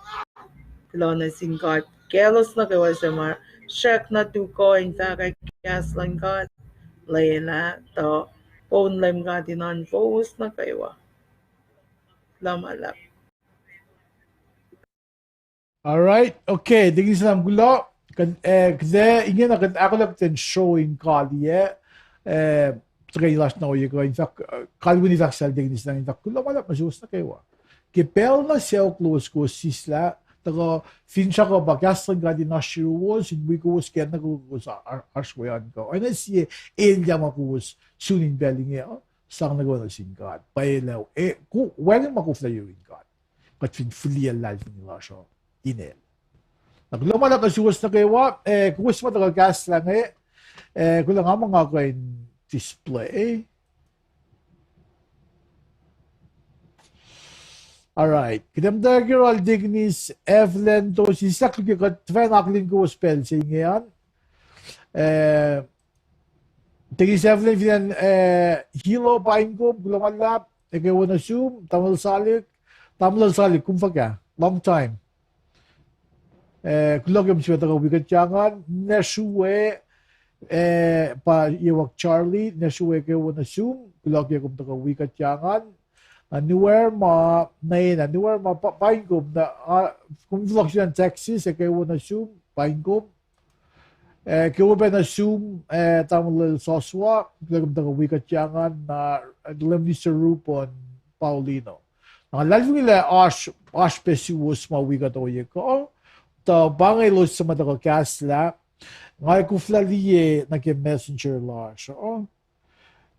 Kuloh nuh sin God kaclos nuh kwewa suc ma srackna tuhkuh in fahkwack kahs luhn God. Lwelah tuh poun Leum God in oan kowos nuh kwewa. Kuloh ma luhlahp. All right, okay, Tekini Sena, kuloh. Kuht, eh, kuht, eh, ingena kuht ahkolah kuht in sro in kaliyac, eh, tuhkweni lasr na ohiyac kuh in fahk, eh, kalweni fahk sel Tekini Sena in fahk kuloh ma luhlahp nuh suwos nuh kwewa. Ke pacl na sacohk lowos kowos sislah, tuhkuh finsrak uh pa kahs luhn God in oasr yuruwos, in wi kowos ke na kowos a-, a-, oasr we an kuh. Oacna sie elyah ma kowos sun in pacl inge uh, sang nuh kwewa nuh sin God. Pwacye lah, eh, ku-, wacngihn ma koflah yurin God. Kuht fin fihliyac luhlahlfongi lasr uh in El. Na kuloh ma luhlahp nuh suwos nuh kwewa, eh, kowos ma tuhkuh kahslah inge, eh, kuloh, nga muh nga kuh in display. All right. Kuht muhta ke Deaconess Evelyn Tosin, sislah ke kuht tuhfahna akihlen kowos pacl se inge an. Eh, Deaconess Evelyn fin acn, eh, Hilo, paing kom, kuloh ma luhlahp, ekuh wo nuh sum, tamuhlwel Salik, tamuhlwel Salik, kom fuhkah, long time. Eh, kuloh ke kom sifilpac tuhkuh wi kuht ingacn, Nashua, eh, pa Yewak Charlie, Nashua, ekuh wo nuh sum, kuloh ke kom tuhkuh wi kuht ingacn. Na Nuer ma, na, na Nuer ma, pa-, paing kom, na, ah, kom fohlohk fin acn Texas, ekuh wo nuh sum, paing kom. Eh, ekuh wo pac nuh sum, eh, tamuhlwel Sosua, kuloh ke kom tuhkuh wi kuht ingacn, na, eh, Lem Mister Rupon Paulino. Na luhlahlfongi lah oasr, oasr pac suwos ma wi kuht ohiyac kuh, tuh pa inge elos suc ma tuhkuh kahslah, nga koflah liye nuh ke messenger lasr uh.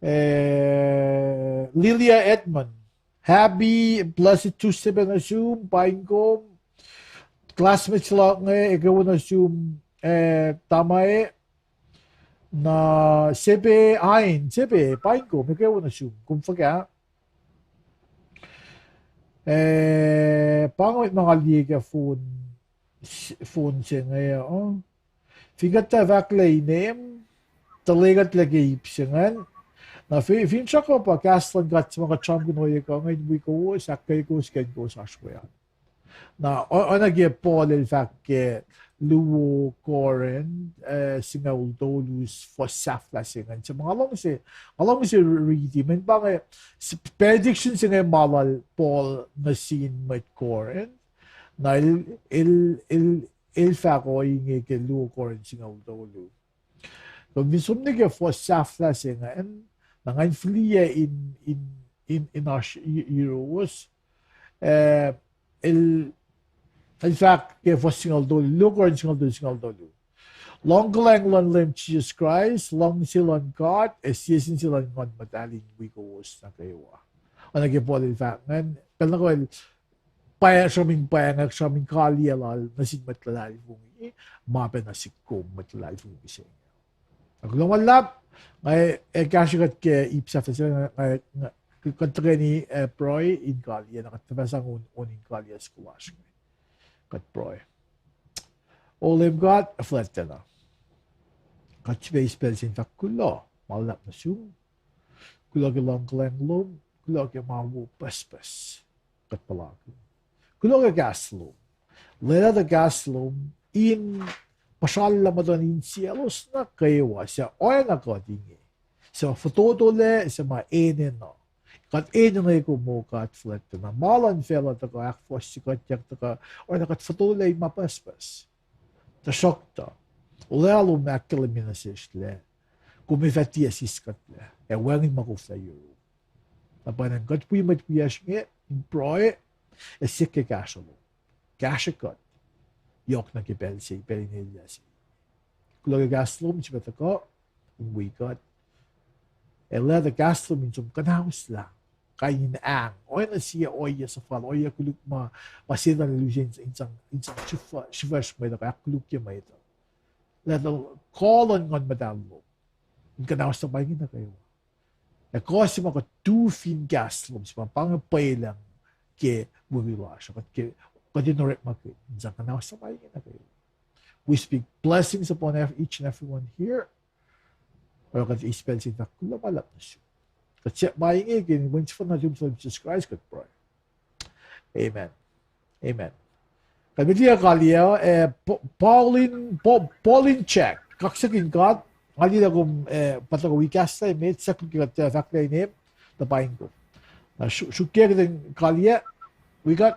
Eh, Lilia Edmond, happy blessed Tuesday pac nuh sum, paing kom. Classmates luhk inge, ekuh wo nuh sum, eh, Tamae. Na Sebe Ain, Sebe, paing kom, ekuh wo nuh sum, kom fuhkah. Eh, pa inge ma nga liye ke phone, phone se inge uh. Fin kuht tuh fahk lah inem, tuhlac kuht lah ke ip se ingacn. Na fi-, finsrak uh pa kahs luhn God se ma kuht sramsramkihn ohiyac kuh inge in wi kowos, ahkkweye kowos ke kowos oasr we an. Na, o-, oacna ke Paul el fahk ke luo Corinth, eh, singucul tolu, fuhs sahflah se ingacn. Se ma nga luhngse, nga luhngse riti, mweyen pa inge, s-, benediction se inge ma lal Paul nuh sin mwet Corinth. Na el, el, el, el fahk ohinge ke luo Corinth singucul tolu. Kom fin som nuh ke fuhs sahflah se ingacn, na ngan fihliyac in, in, in, in oasr y-, yuruwos. Eh, el, el fahk ke fuhs singucul tolu, luo Corinth singucul tolu, singucul tolu. Luhngkuhlwacng luhn Leum Jisus Kraist, luhngse luhn God, ac sie sin se luhn Nguhn Muhtahl in wi kowos nuh kwewa. Oacna ke Paul el fahk ingacn, pacl nuh kwewa el pa-, sramsram in pwacngack, sramsram in kaliyac lal nuh sin mwet luhlahlfongi, ma pacna sihk kom mwet luhlahlfongi se inge. Kuloh ma luhlahp, nga, eh, kahsrwe kuht ke ip sahflah se, nga, nga, kuht tuhkweni, eh, pruhe in kaliyac, na kuht tuhfah sang on, on in kaliyac soko lasr inge. Kuht pruhe. O Leum God fuhlwactlacna, kuht sifilpac eis pacl se in fahk kuloh ma luhlahp nuh sum, kuloh ke luhngkuhlwacng lom, kuloh ke ma wo pucspucs kuht puhlakihn. Kuloh ke kahs lom. Lwelah tuh kahs lom in puhsrallah muhtuhn insiyaclos nuh kwewa suc oacna kuht inge, suc fototolac, suc ma enenuh. Kuht enenuh kom, O God fuhlwactlacna. Ma luhn facluh tuhkuh ahkfohsye kuht, yak tuhkuh oacna kuht fototolac in ma pucspucs. Tuhsruhktuh, olwelah lom ahkkahlwemye nuh sesr lah kom ac fah tiac siskuhtlac ac wacngihn ma koflah yuruk. Na pwacnwacng kuht wi mwet wiyacsr inge in pruhe ac siyuck ke kahsruh lom. Kahsruh kuht yohk nuh ke pacl se, pacl in elyah se. Kuloh ke kahs lom sifilpac tuhkuh in wi kuht. Ac lwelah tuh kahs lom in som kuhnahoslah kain in ahng, oacna sie ohiyac suhfal, ohiyac koluk ma, ma Setan el use in, in sang, in sang srihfa-, srihfasr mwet uh, ahkkolukye mwet uh. Lwelah tuh kuh luhn Nguhn Muhtahl lom in kuhnahoslah ma inge nuh kwewa. Ac kuh se ma kuht tu fin kahs lom se ma pa inge pwelucng ke mukwikwi lasr uh, kuht ke, kuht in orekmakihn in sang kuhnahoslah ma inge nuh kwewa. We speak blessings upon ev-, each and everyone here. Oruh kuht eis pacl se in fahk kuloh ma luhlahp nuh sum. Kuht siyuck ma inge ke inen Wen sefanna nuhtum, Leum Jisus Kraist, kuht pruhe. Amen. Amen. Kuht met liki kaliyac, eh, Pa-, Pauline, Pa-, Pauline Jack, kaksakihn God, nga liye lah kom, eh, pa tuhkuh wi kahs lah met, siyuck ke kuht, eh, fahk lah inem, tuh paing kom. Na sru-, sruokyac kuht in kaliyac, wi kuht.